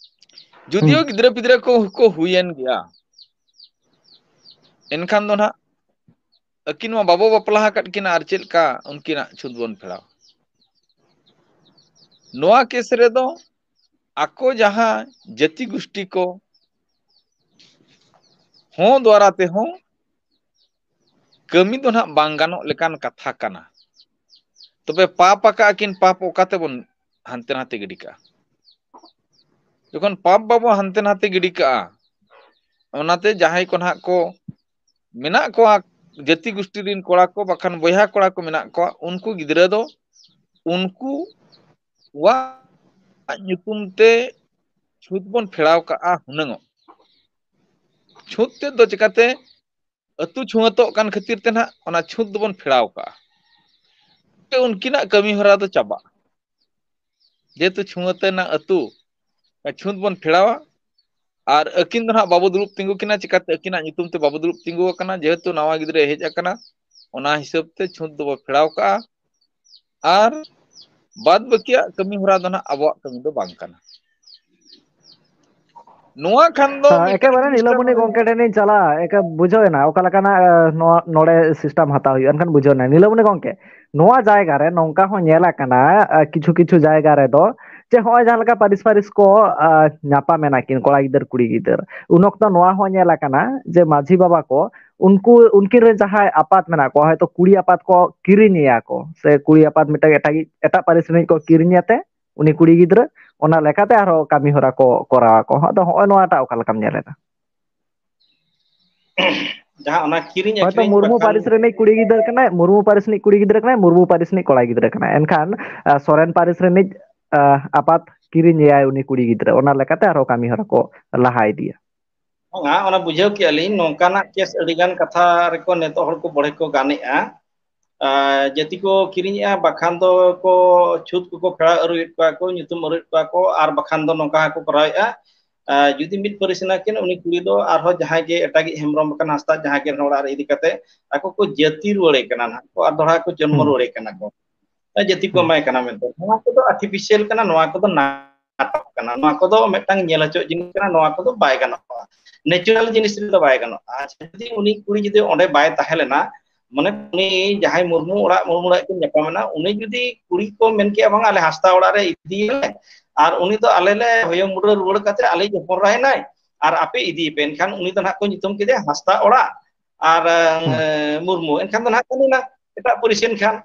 ᱡᱩᱫᱤᱭᱳ ᱦᱩᱸ᱾ ᱜᱤᱫᱽᱨᱟᱹ ᱯᱤᱫᱽᱨᱟᱹ ᱠᱚ, ᱠᱚ ᱦᱩᱭᱮᱱ ᱜᱮᱭᱟ, ᱮᱱᱠᱷᱟᱱ ᱫᱚ ᱱᱟᱦᱟᱜ ᱟᱹᱠᱤᱱ ᱢᱟ ᱵᱟᱵᱚ ᱵᱟᱯᱞᱟ ᱟᱠᱟᱫ ᱠᱤᱱᱟ, ᱟᱨ ᱪᱮᱫ ᱞᱮᱠᱟ ᱩᱱᱠᱤᱱᱟᱜ ᱪᱷᱩᱸᱛ ᱵᱚᱱ ᱯᱷᱮᱲᱟᱣᱟ? ᱱᱚᱣᱟ ᱠᱮᱥ ᱨᱮᱫᱚ ᱟᱠᱚ ᱡᱟᱦᱟᱸ ᱡᱟᱹᱛᱤ ᱜᱩᱥᱴᱤ ᱠᱚ ᱦᱚᱸ ᱫᱣᱟᱨᱟ ᱛᱮᱦᱚᱸ ᱠᱟᱹᱢᱤ ᱫᱚ ᱱᱟᱦᱟᱜ ᱵᱟᱝ ᱜᱟᱱᱚᱜ ᱞᱮᱠᱟᱱ ᱠᱟᱛᱷᱟ ᱠᱟᱱᱟ᱾ ᱛᱚᱵᱮ ᱯᱟᱯ ᱟᱠᱟᱜ ᱠᱤᱱ, ᱯᱟᱯ ᱚᱠᱟ ᱛᱮᱵᱚᱱ ᱦᱟᱱᱛᱮ ᱱᱟᱛᱮ ᱜᱤᱰᱤ ᱠᱟᱜᱼᱟ? ᱡᱚᱠᱷᱚᱱ ᱯᱟᱯ ᱵᱟᱵᱚ ᱦᱟᱱᱛᱮ ᱱᱟᱛᱮ ᱜᱤᱰᱤ ᱠᱟᱜᱼᱟ, ᱚᱱᱟᱛᱮ ᱡᱟᱦᱟᱸᱭ ᱠᱚ ᱱᱟᱦᱟᱜ ᱠᱚ ᱢᱮᱱᱟᱜ ᱠᱚᱣᱟ, ᱡᱟᱹᱛᱤ ᱜᱩᱥᱴᱤ ᱨᱤᱱ ᱠᱚᱲᱟ ᱠᱚ ᱵᱟᱠᱷᱟᱱ ᱵᱚᱭᱦᱟ ᱠᱚᱲᱟ ᱠᱚ ᱢᱮᱱᱟᱜ ᱠᱚᱣᱟ, ᱩᱱᱠᱩ ᱜᱤᱫᱽᱨᱟᱹ ᱫᱚ ᱩᱱᱠᱩᱣᱟᱜ ᱧᱩᱛᱩᱢ ᱛᱮ ᱪᱷᱩᱛ ᱵᱚᱱ ᱯᱷᱮᱲᱟᱣ ᱠᱟᱜᱼᱟ ᱦᱩᱱᱟᱹᱝᱚᱜ᱾ ᱪᱷᱩᱛ ᱛᱮᱫ ᱫᱚ ᱪᱤᱠᱟᱹᱛᱮ? ᱟᱹᱛᱩ ᱪᱷᱩᱣᱟᱹᱛᱚᱜ ᱠᱟᱱ ᱠᱷᱟᱹᱛᱤᱨ ᱛᱮ ᱱᱟᱦᱟᱜ ᱚᱱᱟ ᱪᱷᱩᱛ ᱫᱚᱵᱚᱱ ᱯᱷᱮᱲᱟᱣ ᱠᱟᱜᱼᱟ᱾ ᱩᱱᱠᱤᱱᱟᱜ ᱠᱟᱹᱢᱤ ᱦᱚᱨᱟ ᱫᱚ ᱪᱟᱵᱟᱜᱼᱟ᱾ ᱡᱮᱦᱮᱛᱩ ᱪᱷᱩᱣᱟᱹᱛ ᱨᱮᱱᱟᱜ ᱟᱹᱛᱩ, ᱪᱷᱩᱛ ᱵᱚᱱ ᱯᱷᱮᱲᱟᱣᱟ, ᱟᱨ ᱟᱹᱠᱤᱱ ᱫᱚ ᱱᱟᱦᱟᱜ ᱵᱟᱵᱚ ᱫᱩᱲᱩᱵ ᱛᱤᱸᱜᱩ ᱠᱤᱱᱟ᱾ ᱪᱤᱠᱟᱹᱛᱮ? ᱟᱹᱠᱤᱱᱟᱜ ᱧᱩᱛᱩᱢ ᱛᱮ ᱵᱟᱵᱚ ᱫᱩᱲᱩᱵ ᱛᱤᱸᱜᱩ ᱟᱠᱟᱱᱟ, ᱡᱮᱦᱮᱛᱩ ᱱᱟᱣᱟ ᱜᱤᱫᱽᱨᱟᱹᱭ ᱦᱮᱡ ᱟᱠᱟᱱᱟ᱾ ᱚᱱᱟ ᱦᱤᱥᱟᱹᱵ ᱛᱮ ᱪᱷᱩᱛ ᱫᱚᱵᱚ ᱯᱷᱮᱲᱟᱣ ᱠᱟᱜᱼᱟ᱾ ᱟᱨ ᱵᱟᱫ ᱵᱟᱹᱠᱤᱭᱟᱜ ᱠᱟᱹᱢᱤ ᱦᱚᱨᱟ ᱫᱚ ᱱᱟᱦᱟᱜ ᱟᱵᱚᱣᱟᱜ ᱠᱟᱹᱢᱤ ᱫᱚ ᱵᱟᱝ ᱠᱟᱱᱟ᱾ ᱱᱚᱣᱟ ᱠᱷᱟᱱ ᱫᱚ ᱦᱮᱸ, ᱢᱤᱫᱴᱟᱝ ᱮᱠᱮᱵᱟᱨᱮ ᱠᱷᱨᱤᱥᱴᱟᱱ ᱱᱤᱞᱟᱹᱢᱚᱱᱤ ᱜᱚᱝᱠᱮ ᱴᱷᱮᱱ ᱤᱧ ᱪᱟᱞᱟᱜᱼᱟ᱾ ᱮᱠᱮ ᱵᱩᱡᱷᱟᱹᱣ ᱮᱱᱟ ᱚᱠᱟ ᱞᱮᱠᱟᱱᱟᱜ, ᱮ, ᱱᱚᱣᱟ ᱱᱚᱰᱮ system ᱦᱟᱛᱟᱣ ᱦᱩᱭᱩᱜᱼᱟ, ᱮᱱᱠᱷᱟᱱ ᱵᱩᱡᱷᱟᱹᱣ ᱮᱱᱟ᱾ ᱱᱤᱞᱟᱹᱢᱚᱱᱤ ᱜᱚᱝᱠᱮ, ᱱᱚᱣᱟ ᱡᱟᱭᱜᱟ ᱨᱮ ᱱᱚᱝᱠᱟ ᱦᱚᱸ ᱧᱮᱞ ᱟᱠᱟᱱᱟ, ᱮ, ᱠᱤᱪᱷᱩ ᱠᱤᱪᱷᱩ ᱡᱟᱭᱜᱟ ᱨᱮᱫᱚ ᱡᱮ ᱦᱚᱸᱜᱼᱚᱭ ᱡᱟᱦᱟᱸ ᱞᱮᱠᱟ ᱯᱟᱹᱨᱤᱥ ᱯᱟᱹᱨᱤᱥ ᱠᱚ, ᱮ, ᱧᱟᱯᱟᱢ ᱮᱱᱟ ᱠᱤᱱ ᱠᱚᱲᱟ ᱜᱤᱫᱟᱹᱨ ᱠᱩᱲᱤ ᱜᱤᱫᱟᱹᱨ, ᱩᱱ ᱚᱠᱛᱚ ᱱᱚᱣᱟ ᱦᱚᱸ ᱧᱮᱞ ᱟᱠᱟᱱᱟ ᱡᱮ ᱢᱟᱹᱡᱷᱤ ᱵᱟᱵᱟ ᱠᱚ ᱩᱱᱠᱩ, ᱩᱱᱠᱤᱱ ᱨᱮᱱ ᱡᱟᱦᱟᱸᱭ ᱟᱯᱟᱛ ᱢᱮᱱᱟᱜ ᱠᱚᱣᱟ, ᱦᱚᱭᱛᱳ ᱠᱩᱲᱤ ᱟᱯᱟᱛ ᱠᱚ ᱠᱤᱨᱤᱧᱮᱭᱟ ᱠᱚ, ᱥᱮ ᱠᱩᱲᱤ ᱟᱯᱟᱛ ᱢᱤᱫᱴᱟᱝ ᱮᱴᱟᱜ, ᱮᱴᱟᱜ ᱯᱟᱹᱨᱤᱥ ᱨᱤᱱᱤᱡ ᱠᱚ ᱠᱤᱨᱤᱧᱮᱛᱮ ᱩᱱᱤ ᱠᱩᱲᱤ ᱜᱤᱫᱽᱨᱟᱹ, ᱚᱱᱟ ᱞᱮᱠᱟᱛᱮ ᱟᱨᱦᱚᱸ ᱠᱟᱹᱢᱤ ᱦᱚᱨᱟ ᱠᱚ ᱠᱚᱨᱟᱣ ᱟᱠᱚ᱾ ᱟᱫᱚ ᱦᱚᱸᱜᱼᱚᱭ ᱱᱚᱣᱟᱴᱟᱜ ᱚᱠᱟ ᱞᱮᱠᱟᱢ ᱧᱮᱞ ᱮᱫᱟ? ᱡᱟᱦᱟᱸ ᱚᱱᱟ ᱠᱤᱨᱤᱧ ᱦᱚᱭᱛᱳ ᱟᱹᱠᱷᱨᱤᱧ ᱢᱩᱨᱢᱩ ᱵᱟᱠᱷᱟᱱ ᱯᱟᱹᱨᱤᱥ ᱨᱤᱱᱤᱡ ᱠᱩᱲᱤ ᱜᱤᱫᱽᱨᱟᱹ ᱠᱟᱱᱟᱭ, ᱢᱩᱨᱢᱩ ᱯᱟᱹᱨᱤᱥ ᱨᱤᱱᱤᱡ ᱠᱩᱲᱤ ᱜᱤᱫᱽᱨᱟᱹ ᱠᱟᱱᱟᱭ, ᱢᱩᱨᱢᱩ ᱯᱟᱹᱨᱤᱥ ᱨᱤᱱᱤᱡ ᱠᱚᱲᱟ ᱜᱤᱫᱽᱨᱟᱹ ᱠᱟᱱᱟᱭ, ᱮᱱᱠᱷᱟᱱ, ᱟ, ᱥᱚᱨᱮᱱ ᱯᱟᱹᱨᱤᱥ ᱨᱤᱱᱤᱡ, ᱟ, ᱟᱯᱟᱛ ᱠᱤᱨᱤᱧᱮᱭᱟᱭ ᱩᱱᱤ ᱠᱩᱲᱤ ᱜᱤᱫᱽᱨᱟᱹ, ᱚᱱᱟ ᱞᱮᱠᱟᱛᱮ ᱟᱨᱦᱚᱸ ᱠᱟᱹᱢᱤ ᱦᱚᱨᱟ ᱠᱚ ᱞᱟᱦᱟ ᱤᱫᱤᱭᱟ᱾ ᱵᱟᱝᱟ, ᱚᱱᱟ ᱵᱩᱡᱷᱟᱹᱣ ᱠᱮᱜᱼᱟ ᱞᱤᱧ, ᱱᱚᱝᱠᱟᱱᱟᱜ ᱠᱮᱥ ᱟᱹᱰᱤ ᱜᱟᱱ ᱠᱟᱛᱷᱟ ᱨᱮᱠᱚ ᱱᱤᱛᱚᱜ ᱦᱚᱲ ᱠᱚ ᱵᱚᱲᱦᱮ ᱠᱚ ᱜᱟᱱᱮᱜᱼᱟ᱾ ᱟᱨ ᱡᱟᱹᱛᱤ ᱠᱚ ᱠᱤᱨᱤᱧᱮᱜᱼᱟ, ᱵᱟᱠᱷᱟᱱ ᱫᱚ ᱠᱚ ᱪᱷᱩᱛ ᱠᱚᱠᱚ ᱯᱷᱮᱲᱟᱣ ᱟᱹᱨᱩᱭᱮᱫ ᱠᱚᱣᱟ ᱠᱚ, ᱧᱩᱛᱩᱢ ᱟᱹᱨᱩᱭᱮᱫ ᱠᱚᱣᱟ ᱠᱚ, ᱟᱨ ᱵᱟᱠᱷᱟᱱ ᱫᱚ ᱱᱚᱝᱠᱟ ᱦᱚᱸᱠᱚ ᱠᱚᱨᱟᱣᱮᱫᱼᱟ᱾ ᱟᱨ ᱡᱩᱫᱤ ᱢᱤᱫ ᱯᱟᱹᱨᱤᱥ ᱮᱱᱟ ᱠᱤᱱ, ᱩᱱᱤ ᱠᱩᱲᱤ ᱫᱚ ᱟᱨᱦᱚᱸ ᱡᱟᱦᱟᱸᱭ ᱜᱮ ᱮᱴᱟᱜᱤᱡ ᱦᱮᱢᱵᱨᱚᱢ ᱟᱠᱟᱱ ᱦᱟᱸᱥᱫᱟ ᱡᱟᱦᱟᱸᱭ ᱜᱮ ᱚᱲᱟᱜ ᱨᱮ ᱤᱫᱤ ᱠᱟᱛᱮ ᱟᱠᱚ ᱠᱚ ᱡᱟᱹᱛᱤ ᱨᱩᱣᱟᱹᱲᱮ ᱠᱟᱱᱟ ᱱᱟᱦᱟᱜ ᱠᱚ, ᱟᱨ ᱫᱚᱦᱲᱟ ᱠᱚ ᱡᱚᱱᱢᱚ ᱦᱩᱸ᱾ ᱨᱩᱣᱟᱹᱲᱮ ᱠᱟᱱᱟ ᱠᱚ᱾ ᱟᱨ ᱡᱟᱹᱛᱤ ᱠᱚ ᱦᱩᱸ᱾ ᱮᱢᱟᱭ ᱠᱟᱱᱟ ᱢᱮᱱᱛᱮ᱾ ᱱᱚᱣᱟ ᱠᱚᱫᱚ ᱟᱨᱴᱤᱯᱷᱤᱥᱤᱭᱟᱞ ᱠᱟᱱᱟ, ᱱᱚᱣᱟ ᱠᱚᱫᱚ ᱱᱟᱴᱚᱠ ᱠᱟᱱᱟ, ᱱᱚᱣᱟ ᱠᱚᱫᱚ ᱢᱤᱫᱴᱟᱝ ᱧᱮᱞ ᱦᱚᱪᱚᱜ ᱡᱤᱱᱤᱥ ᱠᱟᱱᱟ, ᱱᱚᱣᱟ ᱠᱚᱫᱚ ᱵᱟᱭ ᱜᱟᱱᱚᱜᱼᱟ, ᱱᱮᱪᱟᱨᱟᱞ ᱡᱤᱱᱤᱥ ᱨᱮᱫᱚ ᱵᱟᱭ ᱜᱟᱱᱚᱜᱼᱟ᱾ ᱟᱪᱪᱷᱟ, ᱡᱩᱫᱤ ᱩᱱᱤ ᱠᱩᱲᱤ ᱡᱩᱫᱤ ᱚᱸᱰᱮ ᱵᱟᱭ ᱛᱟᱦᱮᱸ ᱞᱮᱱᱟ, ᱢᱟᱱᱮ ᱩᱱᱤ ᱡᱟᱦᱟᱸᱭ ᱢᱩᱨᱢᱩ ᱚᱲᱟᱜ, ᱢᱩᱨᱢᱩ ᱚᱲᱟᱜ ᱠᱤᱱ ᱧᱟᱯᱟᱢ ᱮᱱᱟ, ᱩᱱᱤ ᱡᱩᱫᱤ ᱠᱩᱲᱤ ᱠᱚ ᱢᱮᱱ ᱠᱮᱜᱼᱟ, "ᱵᱟᱝ, ᱟᱞᱮ ᱦᱟᱸᱥᱫᱟ ᱚᱲᱟᱜ ᱨᱮ ᱤᱫᱤᱭᱟᱞᱮ, ᱟᱨ ᱩᱱᱤ ᱫᱚ ᱟᱞᱮ ᱞᱮ ᱦᱚᱭᱚ ᱢᱩᱰᱨᱟᱹ ᱨᱩᱣᱟᱹᱲ ᱠᱟᱛᱮ ᱟᱞᱮᱭᱤᱡ ᱦᱚᱯᱚᱱ ᱮᱨᱟᱭ ᱱᱟᱭ, ᱟᱨ ᱟᱯᱮ ᱤᱫᱤᱭᱮᱯᱮ," ᱮᱱᱠᱷᱟᱱ ᱩᱱᱤ ᱫᱚ ᱱᱟᱦᱟᱜ ᱠᱚ ᱧᱩᱛᱩᱢ ᱠᱮᱫᱮᱭᱟ ᱦᱟᱸᱥᱫᱟ ᱚᱲᱟᱜ ᱟᱨ, ᱦᱩᱸ᱾ ᱮ, ᱢᱩᱨᱢᱩ, ᱮᱱᱠᱷᱟᱱ ᱫᱚ ᱱᱟᱦᱟᱜ ᱠᱟᱹᱢᱤ ᱮᱱᱟ ᱮᱴᱟᱜ ᱯᱟᱹᱨᱤᱥ ᱮᱱ ᱠᱷᱟᱱ᱾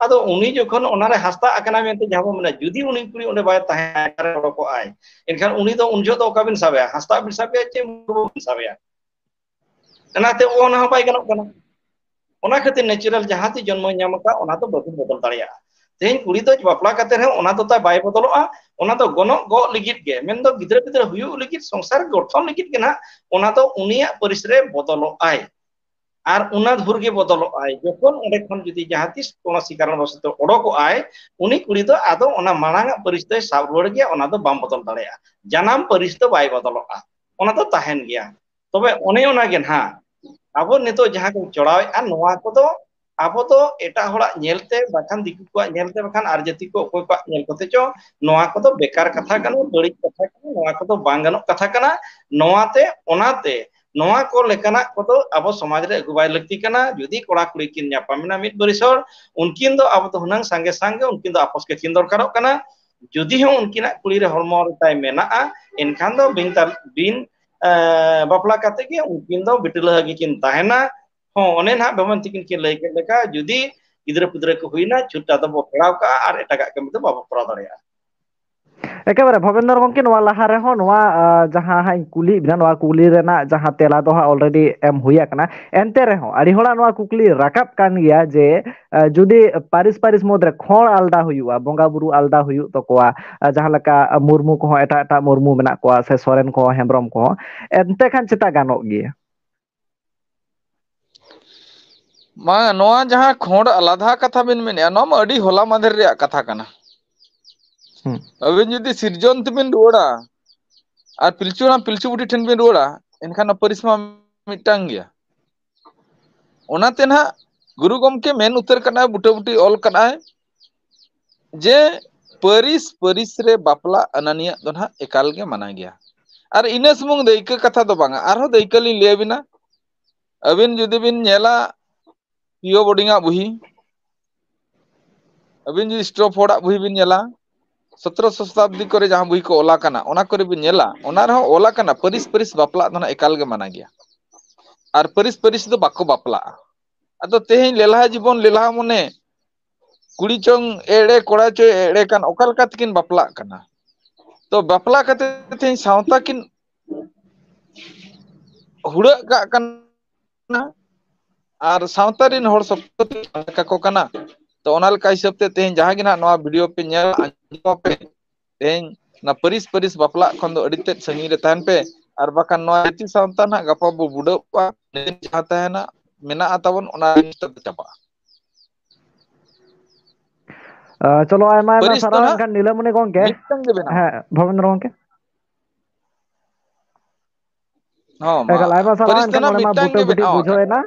ᱟᱫᱚ ᱩᱱᱤ ᱡᱚᱠᱷᱚᱱ ᱚᱱᱟᱨᱮ ᱦᱟᱸᱥᱫᱟᱜ ᱟᱠᱟᱱᱟ ᱢᱮᱱᱛᱮ ᱡᱟᱦᱟᱸ ᱵᱚᱱ ᱢᱮᱱᱟ, ᱡᱩᱫᱤ ᱩᱱᱤ ᱠᱩᱲᱤ ᱚᱸᱰᱮ ᱵᱟᱭ ᱛᱟᱦᱮᱸᱱᱟ, ᱚᱰᱚᱠᱚᱜ ᱟᱭ, ᱮᱱᱠᱷᱟᱱ ᱩᱱᱤ ᱫᱚ ᱩᱱ ᱡᱚᱦᱚᱜ ᱫᱚ ᱚᱠᱟ ᱵᱤᱱ ᱥᱟᱵᱮᱭᱟ? ᱦᱟᱸᱥᱫᱟᱜ ᱵᱤᱱ ᱥᱟᱵᱮᱭᱟ ᱪᱮ ᱢᱩᱨᱢᱩ ᱵᱤᱱ ᱥᱟᱵᱮᱭᱟ? ᱚᱱᱟᱛᱮ ᱚᱱᱟ ᱦᱚᱸ ᱵᱟᱭ ᱜᱟᱱᱚᱜ ᱠᱟᱱᱟ᱾ ᱚᱱᱟ ᱠᱷᱟᱹᱛᱤᱨ ᱱᱮᱪᱟᱨᱟᱞ ᱡᱟᱦᱟᱸ ᱛᱤᱥ ᱡᱚᱱᱢᱚᱭ ᱧᱟᱢ ᱟᱠᱟᱫ, ᱚᱱᱟ ᱫᱚ ᱵᱟᱵᱚᱱ ᱵᱚᱫᱚᱞ ᱫᱟᱲᱮᱭᱟᱜᱼᱟ᱾ ᱛᱮᱦᱮᱧ ᱠᱩᱲᱤ ᱫᱚ ᱵᱟᱯᱞᱟ ᱠᱟᱛᱮ ᱨᱮᱦᱚᱸ ᱚᱱᱟ ᱫᱚ ᱛᱟᱭ ᱵᱟᱭ ᱵᱚᱫᱚᱞᱚᱜᱼᱟ, ᱚᱱᱟ ᱫᱚ ᱜᱚᱱᱚᱜ ᱜᱚᱜ ᱞᱟᱹᱜᱤᱫ ᱜᱮ, ᱢᱮᱱᱫᱚ ᱜᱤᱫᱽᱨᱟᱹ ᱯᱤᱫᱽᱨᱟᱹ ᱦᱩᱭᱩᱜ ᱞᱟᱹᱜᱤᱫ, ᱥᱚᱝᱥᱟᱨ ᱜᱚᱴᱷᱚᱱ ᱞᱟᱹᱜᱤᱫ ᱜᱮ ᱱᱟᱦᱟᱜ ᱚᱱᱟ ᱫᱚ ᱩᱱᱤᱭᱟᱜ ᱯᱟᱹᱨᱤᱥ ᱨᱮ ᱵᱚᱫᱚᱞᱚᱜ ᱟᱭ᱾ ᱟᱨ ᱚᱱᱟ ᱫᱷᱩᱨ ᱜᱮ ᱵᱚᱫᱚᱞᱚᱜ ᱟᱭ᱾ ᱡᱚᱠᱷᱚᱱ ᱚᱸᱰᱮ ᱠᱷᱚᱱ ᱡᱩᱫᱤ ᱡᱟᱦᱟᱸ ᱛᱤᱥ ᱠᱳᱱᱳ ᱥᱤ ᱠᱟᱨᱚᱱ ᱵᱚᱥᱚᱛᱚ ᱚᱰᱚᱠᱚᱜ ᱟᱭ, ᱩᱱᱤ ᱠᱩᱲᱤ ᱫᱚ ᱟᱫᱚ ᱚᱱᱟ ᱢᱟᱲᱟᱝ ᱟᱜ ᱯᱟᱹᱨᱤᱥ ᱫᱚᱭ ᱥᱟᱵ ᱨᱩᱣᱟᱹᱲ ᱜᱮᱭᱟ, ᱚᱱᱟ ᱫᱚ ᱵᱟᱝ ᱵᱚᱫᱚᱞ ᱫᱟᱲᱮᱭᱟᱜᱼᱟ᱾ ᱡᱟᱱᱟᱢ ᱯᱟᱹᱨᱤᱥ ᱫᱚ ᱵᱟᱭ ᱵᱚᱫᱚᱞᱚᱜᱼᱟ, ᱚᱱᱟ ᱫᱚ ᱛᱟᱦᱮᱱ ᱜᱮᱭᱟ᱾ ᱛᱚᱵᱮ ᱚᱱᱮ ᱚᱱᱟ ᱜᱮ ᱱᱟᱦᱟᱜ ᱟᱵᱚ ᱱᱤᱛᱚᱜ ᱡᱟᱦᱟᱸ ᱠᱚ ᱪᱚᱲᱟᱣᱮᱫᱼᱟ, ᱱᱚᱣᱟ ᱠᱚᱫᱚ ᱟᱵᱚ ᱫᱚ ᱮᱴᱟᱜ ᱦᱚᱲᱟᱜ ᱧᱮᱞᱛᱮ, ᱵᱟᱠᱷᱟᱱ ᱫᱤᱠᱩ ᱠᱚᱣᱟᱜ ᱧᱮᱞᱛᱮ, ᱵᱟᱠᱷᱟᱱ ᱟᱨ ᱡᱟᱹᱛᱤ ᱠᱚ ᱚᱠᱚᱭ ᱠᱚᱣᱟᱜ ᱧᱮᱞ ᱠᱚᱛᱮ ᱪᱚ, ᱱᱚᱣᱟ ᱠᱚᱫᱚ ᱵᱮᱠᱟᱨ ᱠᱟᱛᱷᱟ ᱠᱟᱱᱟ, ᱵᱟᱹᱲᱤᱡ ᱠᱟᱛᱷᱟ ᱠᱟᱱᱟ, ᱱᱚᱣᱟ ᱠᱚᱫᱚ ᱵᱟᱝ ᱜᱟᱱᱚᱜ ᱠᱟᱛᱷᱟ ᱠᱟᱱᱟ᱾ ᱱᱚᱣᱟᱛᱮ, ᱚᱱᱟᱛᱮ ᱱᱚᱣᱟ ᱠᱚ ᱞᱮᱠᱟᱱᱟᱜ ᱠᱚᱫᱚ ᱟᱵᱚ ᱥᱚᱢᱟᱡᱽ ᱨᱮ ᱟᱹᱜᱩ ᱵᱟᱭ ᱞᱟᱹᱠᱛᱤ ᱠᱟᱱᱟ᱾ ᱡᱩᱫᱤ ᱠᱚᱲᱟ ᱠᱩᱲᱤ ᱠᱤᱱ ᱧᱟᱯᱟᱢ ᱮᱱᱟ ᱢᱤᱫ ᱯᱟᱹᱨᱤᱥ ᱦᱚᱲ, ᱩᱱᱠᱤᱱ ᱫᱚ ᱟᱵᱚ ᱫᱚ ᱦᱩᱱᱟᱹᱝ ᱥᱟᱸᱜᱮ ᱥᱟᱸᱜᱮ ᱩᱱᱠᱤᱱ ᱫᱚ ᱟᱯᱚᱥ ᱠᱟᱹᱠᱤᱱ ᱫᱚᱨᱠᱟᱨᱚᱜ ᱠᱟᱱᱟ᱾ ᱡᱩᱫᱤ ᱦᱚᱸ ᱩᱱᱠᱤᱱᱟᱜ ᱠᱩᱲᱤ ᱨᱮ ᱦᱚᱲᱢᱚ ᱨᱮ ᱛᱟᱭ ᱢᱮᱱᱟᱜᱼᱟ, ᱮᱱᱠᱷᱟᱱ ᱫᱚ ᱵᱤᱱ ᱛᱟᱞ-, ᱵᱤᱱ, ᱮ, ᱵᱟᱯᱞᱟ ᱠᱟᱛᱮ ᱜᱮ ᱩᱱᱠᱤᱱ ᱫᱚ ᱵᱤᱴᱞᱟᱹ ᱜᱮᱠᱤᱱ ᱛᱟᱦᱮᱱᱟ᱾ ᱦᱚᱸ, ᱚᱱᱮ ᱱᱟᱦᱟᱜ ᱵᱷᱮᱵᱚᱱ ᱛᱤᱠᱤᱱ ᱠᱤᱱ ᱞᱟᱹᱭ ᱠᱮᱫ ᱞᱮᱠᱟ, ᱡᱩᱫᱤ ᱜᱤᱫᱽᱨᱟᱹ ᱯᱤᱫᱽᱨᱟᱹ ᱠᱚ ᱦᱩᱭᱱᱟ, ᱪᱷᱩᱴ ᱟᱫᱚ ᱵᱚ ᱯᱷᱮᱲᱟᱣ ᱠᱟᱜᱼᱟ ᱟᱨ ᱮᱴᱟᱜᱟᱜ ᱠᱟᱹᱢᱤ ᱫᱚ ᱵᱟᱵᱚ ᱠᱚᱨᱟᱣ ᱫᱟᱲᱮᱭᱟᱜᱼᱟ᱾ ᱮᱠᱮᱵᱟᱨᱮ ᱵᱷᱚᱵᱮᱱᱫᱚᱨ ᱜᱚᱢᱠᱮ, ᱱᱚᱣᱟ ᱞᱟᱦᱟ ᱨᱮᱦᱚᱸ ᱱᱚᱣᱟ, ᱟ, ᱡᱟᱦᱟᱸ ᱦᱟᱸᱜ ᱤᱧ ᱠᱩᱞᱤᱭᱮᱫ ᱵᱮᱱᱟ, ᱱᱚᱣᱟ ᱠᱩᱞᱤ ᱨᱮᱱᱟᱜ ᱡᱟᱦᱟᱸ ᱛᱮᱞᱟ ᱫᱚ ᱦᱟᱸᱜ already ᱮᱢ ᱦᱩᱭ ᱟᱠᱟᱱᱟ᱾ ᱮᱱᱛᱮ ᱨᱮᱦᱚᱸ ᱟᱹᱰᱤ ᱦᱚᱲᱟᱜ ᱱᱚᱣᱟ ᱠᱩᱠᱞᱤ ᱨᱟᱠᱟᱵ ᱠᱟᱱ ᱜᱮᱭᱟ ᱡᱮ, ᱟ, ᱡᱩᱫᱤ ᱯᱟᱹᱨᱤᱥ ᱯᱟᱹᱨᱤᱥ ᱢᱩᱫᱽᱨᱮ ᱠᱷᱚᱲ ᱟᱞᱫᱟ ᱦᱩᱭᱩᱜᱼᱟ, ᱵᱚᱸᱜᱟ ᱵᱩᱨᱩ ᱟᱞᱫᱟ ᱦᱩᱭᱩᱜ ᱛᱟᱠᱚᱣᱟ, ᱟ, ᱡᱟᱦᱟᱸ ᱞᱮᱠᱟ, ᱟ, ᱢᱩᱨᱢᱩ ᱠᱚᱦᱚᱸ ᱮᱴᱟᱜ ᱮᱴᱟᱜ ᱢᱩᱨᱢᱩ ᱢᱮᱱᱟᱜ ᱠᱚᱣᱟ ᱥᱮ ᱥᱚᱨᱮᱱ ᱠᱚᱦᱚᱸ ᱦᱮᱢᱵᱨᱚᱢ ᱠᱚᱦᱚᱸ, ᱮᱱᱛᱮ ᱠᱷᱟᱱ ᱪᱮᱛᱟ ᱜᱟᱱᱚᱜ ᱜᱮᱭᱟ? ᱵᱟᱝ, ᱱᱚᱣᱟ ᱡᱟᱦᱟᱸ ᱠᱷᱚᱸᱰ ᱟᱞᱟᱫᱟ ᱠᱟᱛᱷᱟ ᱵᱤᱱ ᱢᱮᱱᱮᱫᱼᱟ, ᱱᱚᱣᱟ ᱢᱟ ᱟᱹᱰᱤ ᱦᱚᱞᱟ ᱢᱟᱫᱷᱮᱨ ᱨᱮᱭᱟᱜ ᱠᱟᱛᱷᱟ ᱠᱟᱱᱟ᱾ ᱦᱩᱸ᱾ ᱟᱹᱵᱤᱱ ᱡᱩᱫᱤ ᱥᱤᱨᱡᱚᱱ ᱛᱮᱵᱤᱱ ᱨᱩᱣᱟᱹᱲᱟ ᱟᱨ ᱯᱤᱞᱪᱩ ᱦᱟᱲᱟᱢ ᱯᱤᱞᱪᱩ ᱵᱩᱰᱷᱤ ᱴᱷᱮᱱ ᱵᱤᱱ ᱨᱩᱣᱟᱹᱲᱟ, ᱮᱱᱠᱷᱟᱱ ᱱᱚᱣᱟ ᱯᱟᱹᱨᱤᱥ ᱢᱟ ᱢᱤᱫᱴᱟᱝ ᱜᱮᱭᱟ᱾ ᱚᱱᱟᱛᱮ ᱱᱟᱦᱟᱜ ᱜᱩᱨᱩ ᱜᱚᱢᱠᱮ ᱢᱮᱱ ᱩᱛᱟᱹᱨ ᱠᱟᱱᱟᱭ, ᱵᱩᱴᱟᱹ ᱵᱩᱴᱤ ᱚᱞ ᱠᱟᱱᱟᱭ ᱡᱮ ᱯᱟᱹᱨᱤᱥ ᱯᱟᱹᱨᱤᱥ ᱨᱮ ᱵᱟᱯᱞᱟ ᱟᱹᱱᱟᱹᱱᱤᱭᱟᱜ ᱫᱚ ᱱᱟᱦᱟᱜ ᱮᱠᱟᱞ ᱜᱮ ᱢᱟᱱᱟ ᱜᱮᱭᱟ᱾ ᱟᱨ ᱤᱱᱟᱹ ᱥᱩᱢᱩᱝ ᱫᱟᱹᱭᱠᱟᱹ ᱠᱟᱛᱷᱟ ᱫᱚ ᱵᱟᱝᱟ, ᱟᱨᱦᱚᱸ ᱫᱟᱹᱭᱠᱟᱹ ᱞᱤᱧ ᱞᱟᱹᱭ ᱟᱹᱵᱤᱱᱟ᱾ ᱟᱹᱵᱤᱱ ᱡᱩᱫᱤ ᱵᱤᱱ ᱧᱮᱞᱟ, ᱯᱤᱭᱳ ᱵᱳᱨᱰᱤᱝ ᱟᱜ ᱵᱩᱦᱤ, ᱟᱹᱵᱤᱱ ᱡᱩᱫᱤ ᱥᱴᱨᱚᱯᱷᱳᱨᱰ ᱟᱜ ᱵᱩᱦᱤ ᱵᱤᱱ ᱧᱮᱞᱟ, ᱥᱚᱛᱨᱚᱥᱚ ᱥᱚᱛᱟᱵᱫᱤ ᱠᱚᱨᱮ ᱡᱟᱦᱟᱸ ᱵᱩᱦᱤ ᱠᱚ ᱚᱞ ᱟᱠᱟᱱᱟ, ᱚᱱᱟ ᱠᱚᱨᱮ ᱵᱤᱱ ᱧᱮᱞᱟ, ᱚᱱᱟ ᱨᱮᱦᱚᱸ ᱚᱞ ᱟᱠᱟᱱᱟ, ᱯᱟᱹᱨᱤᱥ ᱯᱟᱹᱨᱤᱥ ᱵᱟᱯᱞᱟᱜ ᱫᱚ ᱱᱟᱜ ᱮᱠᱟᱞ ᱜᱮ ᱢᱟᱱᱟ ᱜᱮᱭᱟ᱾ ᱟᱨ ᱯᱟᱹᱨᱤᱥ ᱯᱟᱹᱨᱤᱥ ᱫᱚ ᱵᱟᱠᱚ ᱵᱟᱯᱞᱟᱜᱼᱟ᱾ ᱟᱫᱚ ᱛᱮᱦᱮᱧ ᱞᱮᱞᱦᱟ ᱡᱤᱵᱚᱱ ᱞᱮᱞᱦᱟ ᱢᱚᱱᱮ, ᱠᱩᱲᱤ ᱪᱚᱝ ᱮᱲᱮ, ᱠᱚᱲᱟ ᱪᱚᱭ ᱮᱲᱮ ᱠᱟᱱ, ᱚᱠᱟ ᱞᱮᱠᱟ ᱛᱮᱠᱤᱱ ᱵᱟᱯᱞᱟᱜ ᱠᱟᱱᱟ? ᱛᱚ ᱵᱟᱯᱞᱟ ᱠᱟᱛᱮ ᱛᱮᱦᱮᱧ ᱥᱟᱶᱛᱟ ᱠᱤᱱ ᱦᱩᱲᱟᱹᱜ ᱠᱟᱜ ᱠᱟᱱᱟ ᱟᱨ ᱥᱟᱶᱛᱟ ᱨᱮᱱ ᱦᱚᱲ ᱥᱚᱠᱛᱚ ᱠᱟᱠᱚ ᱠᱟᱱᱟ᱾ ᱛᱚ ᱚᱱᱟ ᱞᱮᱠᱟ ᱦᱤᱥᱟᱹᱵ ᱛᱮ ᱛᱮᱦᱮᱧ ᱡᱟᱦᱟᱸ ᱜᱮ ᱱᱟᱦᱟᱜ ᱱᱚᱣᱟ ᱵᱷᱤᱰᱤᱭᱳ ᱯᱮ ᱧᱮᱞ ᱟᱸᱡᱚᱢ ᱯᱮ, ᱛᱮᱦᱮᱧ ᱚᱱᱟ ᱯᱟᱹᱨᱤᱥ ᱯᱟᱹᱨᱤᱥ ᱵᱟᱯᱞᱟᱜ ᱠᱷᱚᱱ ᱫᱚ ᱟᱹᱰᱤ ᱛᱮᱫ ᱥᱟᱺᱜᱤᱧ ᱨᱮ ᱛᱟᱦᱮᱱ ᱯᱮ, ᱟᱨ ᱵᱟᱠᱷᱟᱱ ᱱᱚᱣᱟ ᱡᱟᱹᱛᱤ ᱥᱟᱶᱛᱟ ᱱᱟᱦᱟᱜ ᱜᱟᱯᱟ ᱵᱚ ᱵᱩᱰᱟᱹᱜᱼᱟ, ᱡᱟᱦᱟᱸ ᱛᱟᱦᱮᱱᱟ, ᱢᱮᱱᱟᱜᱼᱟ ᱛᱟᱵᱚᱱ, ᱚᱱᱟ ᱡᱤᱱᱤᱥ ᱛᱟᱵᱚ ᱪᱟᱵᱟᱜᱼᱟ᱾ ᱟᱸ, ᱪᱚᱞᱚ, ᱟᱭᱢᱟ, ᱟᱭᱢᱟ ᱯᱟᱹᱨᱤᱥ ᱫᱚ ᱥᱟᱨᱦᱟᱣ ᱱᱟᱦᱟᱜ ᱮᱱᱠᱷᱟᱱ ᱱᱤᱞᱟᱹᱢᱚᱱᱤ ᱜᱚᱝᱠᱮ᱾ ᱢᱤᱫᱴᱟᱝ ᱜᱮ ᱵᱮᱱᱟᱣᱟ᱾ ᱦᱮᱸ, ᱵᱷᱚᱵᱮᱱᱫᱨᱚ ᱜᱚᱝᱠᱮ᱾ ᱦᱚᱸ, ᱢᱟ᱾ ᱮᱠᱟᱞ, ᱟᱭᱢᱟ ᱥᱟᱨᱦᱟᱣ᱾ ᱯᱟᱹᱨᱤᱥ ᱫᱚ ᱮᱱᱠᱷᱟᱱ ᱱᱟᱦᱟᱜ ᱱᱚᱰᱮ ᱢᱟ ᱢᱤᱫᱴᱟᱝ ᱵᱩᱴᱟᱹ ᱜᱮ ᱵᱩᱴᱤ ᱵᱮᱱᱟᱣ ᱵᱩᱡᱷᱟᱹᱣ ᱟᱠᱟᱱᱟ᱾ ᱮᱱᱟ᱾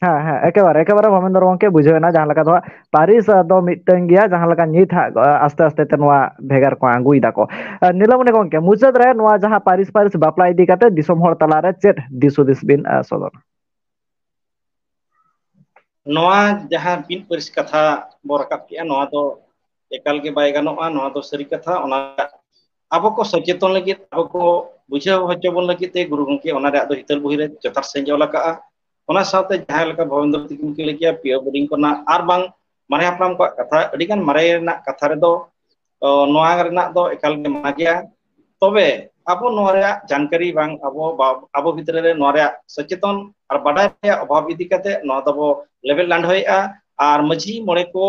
ᱦᱮᱸ, ᱦᱮᱸ, ᱮᱠᱮᱵᱟᱨᱮ, ᱮᱠᱮᱵᱟᱨᱮ ᱵᱷᱚᱵᱮᱱᱫᱨᱚ ᱜᱚᱝᱠᱮ ᱵᱩᱡᱷᱟᱹᱣ ᱮᱱᱟ, ᱡᱟᱦᱟᱸ ᱞᱮᱠᱟ ᱫᱚ ᱦᱟᱸᱜ ᱯᱟᱹᱨᱤᱥ ᱫᱚ ᱢᱤᱫᱴᱟᱝ ᱜᱮᱭᱟ, ᱡᱟᱦᱟᱸ ᱞᱮᱠᱟ ᱱᱤᱛ ᱦᱟᱸᱜ, ᱟᱥᱛᱮ ᱟᱥᱛᱮ ᱛᱮ ᱱᱚᱣᱟ ᱵᱷᱮᱜᱟᱨ ᱠᱚ ᱟᱬᱜᱚᱭ ᱫᱟᱠᱚ᱾ ᱟᱨ ᱱᱤᱞᱟᱹᱢᱚᱱᱤ ᱜᱚᱝᱠᱮ, ᱢᱩᱪᱟᱹᱫ ᱨᱮ ᱱᱚᱣᱟ ᱡᱟᱦᱟᱸ ᱯᱟᱹᱨᱤᱥ ᱯᱟᱹᱨᱤᱥ ᱵᱟᱯᱞᱟ ᱤᱫᱤ ᱠᱟᱛᱮ ᱫᱤᱥᱚᱢ ᱦᱚᱲ ᱛᱟᱞᱟᱨᱮ ᱪᱮᱫ ᱫᱤᱥ ᱦᱩᱫᱤᱥ ᱵᱤᱱ, ᱟᱸ, ᱥᱚᱫᱚᱨᱟ? ᱱᱚᱣᱟ ᱡᱟᱦᱟᱸ ᱢᱤᱫ ᱯᱟᱹᱨᱤᱥ ᱠᱟᱛᱷᱟ ᱵᱚ ᱨᱟᱠᱟᱵ ᱠᱮᱜᱼᱟ, ᱱᱚᱣᱟ ᱫᱚ ᱮᱠᱟᱞ ᱜᱮ ᱵᱟᱭ ᱜᱟᱱᱚᱜᱼᱟ᱾ ᱱᱚᱣᱟ ᱫᱚ ᱥᱟᱹᱨᱤ ᱠᱟᱛᱷᱟ᱾ ᱚᱱᱟ ᱟᱵᱚ ᱠᱚ ᱥᱚᱪᱮᱛᱚᱱ ᱞᱟᱹᱜᱤᱫ, ᱟᱵᱚ ᱠᱚ ᱵᱩᱡᱷᱟᱹᱣ ᱦᱚᱪᱚ ᱵᱚᱱ ᱞᱟᱹᱜᱤᱫ ᱛᱮ ᱜᱩᱨᱩ ᱜᱚᱢᱠᱮ ᱚᱱᱟ ᱨᱮᱭᱟᱜ ᱫᱚ ᱦᱤᱛᱟᱹᱞ ᱵᱩᱦᱤ ᱨᱮ ᱡᱚᱛᱷᱟᱛ ᱥᱟᱺᱦᱤᱡ ᱚᱞ ᱟᱠᱟᱜᱼᱟ᱾ ᱚᱱᱟ ᱥᱟᱶᱛᱮ ᱡᱟᱦᱟᱸ ᱞᱮᱠᱟ ᱵᱷᱚᱵᱮᱱᱫᱨᱚ ᱛᱤᱠᱤᱱ ᱠᱤᱱ ᱞᱟᱹᱭ ᱠᱮᱜᱼᱟ, ᱯᱤᱭᱳ ᱵᱳᱨᱰᱤᱝ ᱠᱚᱨᱮᱱᱟᱜ ᱟᱨ ᱵᱟᱝ ᱢᱟᱨᱮ ᱦᱟᱯᱲᱟᱢ ᱠᱚᱣᱟᱜ ᱠᱟᱛᱷᱟ, ᱟᱹᱰᱤᱜᱟᱱ ᱢᱟᱨᱮ ᱨᱮᱱᱟᱜ ᱠᱟᱛᱷᱟ ᱨᱮᱫᱚ, ᱚ, ᱱᱚᱣᱟ ᱨᱮᱱᱟᱜ ᱫᱚ ᱮᱠᱟᱞ ᱜᱮ ᱢᱟᱱᱟ ᱜᱮᱭᱟ᱾ ᱛᱚᱵᱮ ᱟᱵᱚ ᱱᱚᱣᱟ ᱨᱮᱭᱟᱜ ᱡᱟᱱᱠᱟᱨᱤ ᱵᱟᱝ, ᱟᱵᱚ ᱵᱟ-, ᱟᱵᱚ ᱵᱷᱤᱛᱨᱤ ᱨᱮ ᱱᱚᱣᱟ ᱨᱮᱭᱟᱜ ᱥᱚᱪᱮᱛᱚᱱ ᱟᱨ ᱵᱟᱰᱟᱭ ᱨᱮᱭᱟᱜ ᱚᱵᱷᱟᱵᱽ ᱤᱫᱤ ᱠᱟᱛᱮ ᱱᱚᱣᱟ ᱫᱚᱵᱚ ᱞᱮᱵᱮᱫ ᱞᱟᱸᱰᱷᱟᱹᱭᱮᱜᱼᱟ᱾ ᱟᱨ ᱢᱟᱹᱡᱷᱤ ᱢᱚᱬᱮ ᱠᱚ,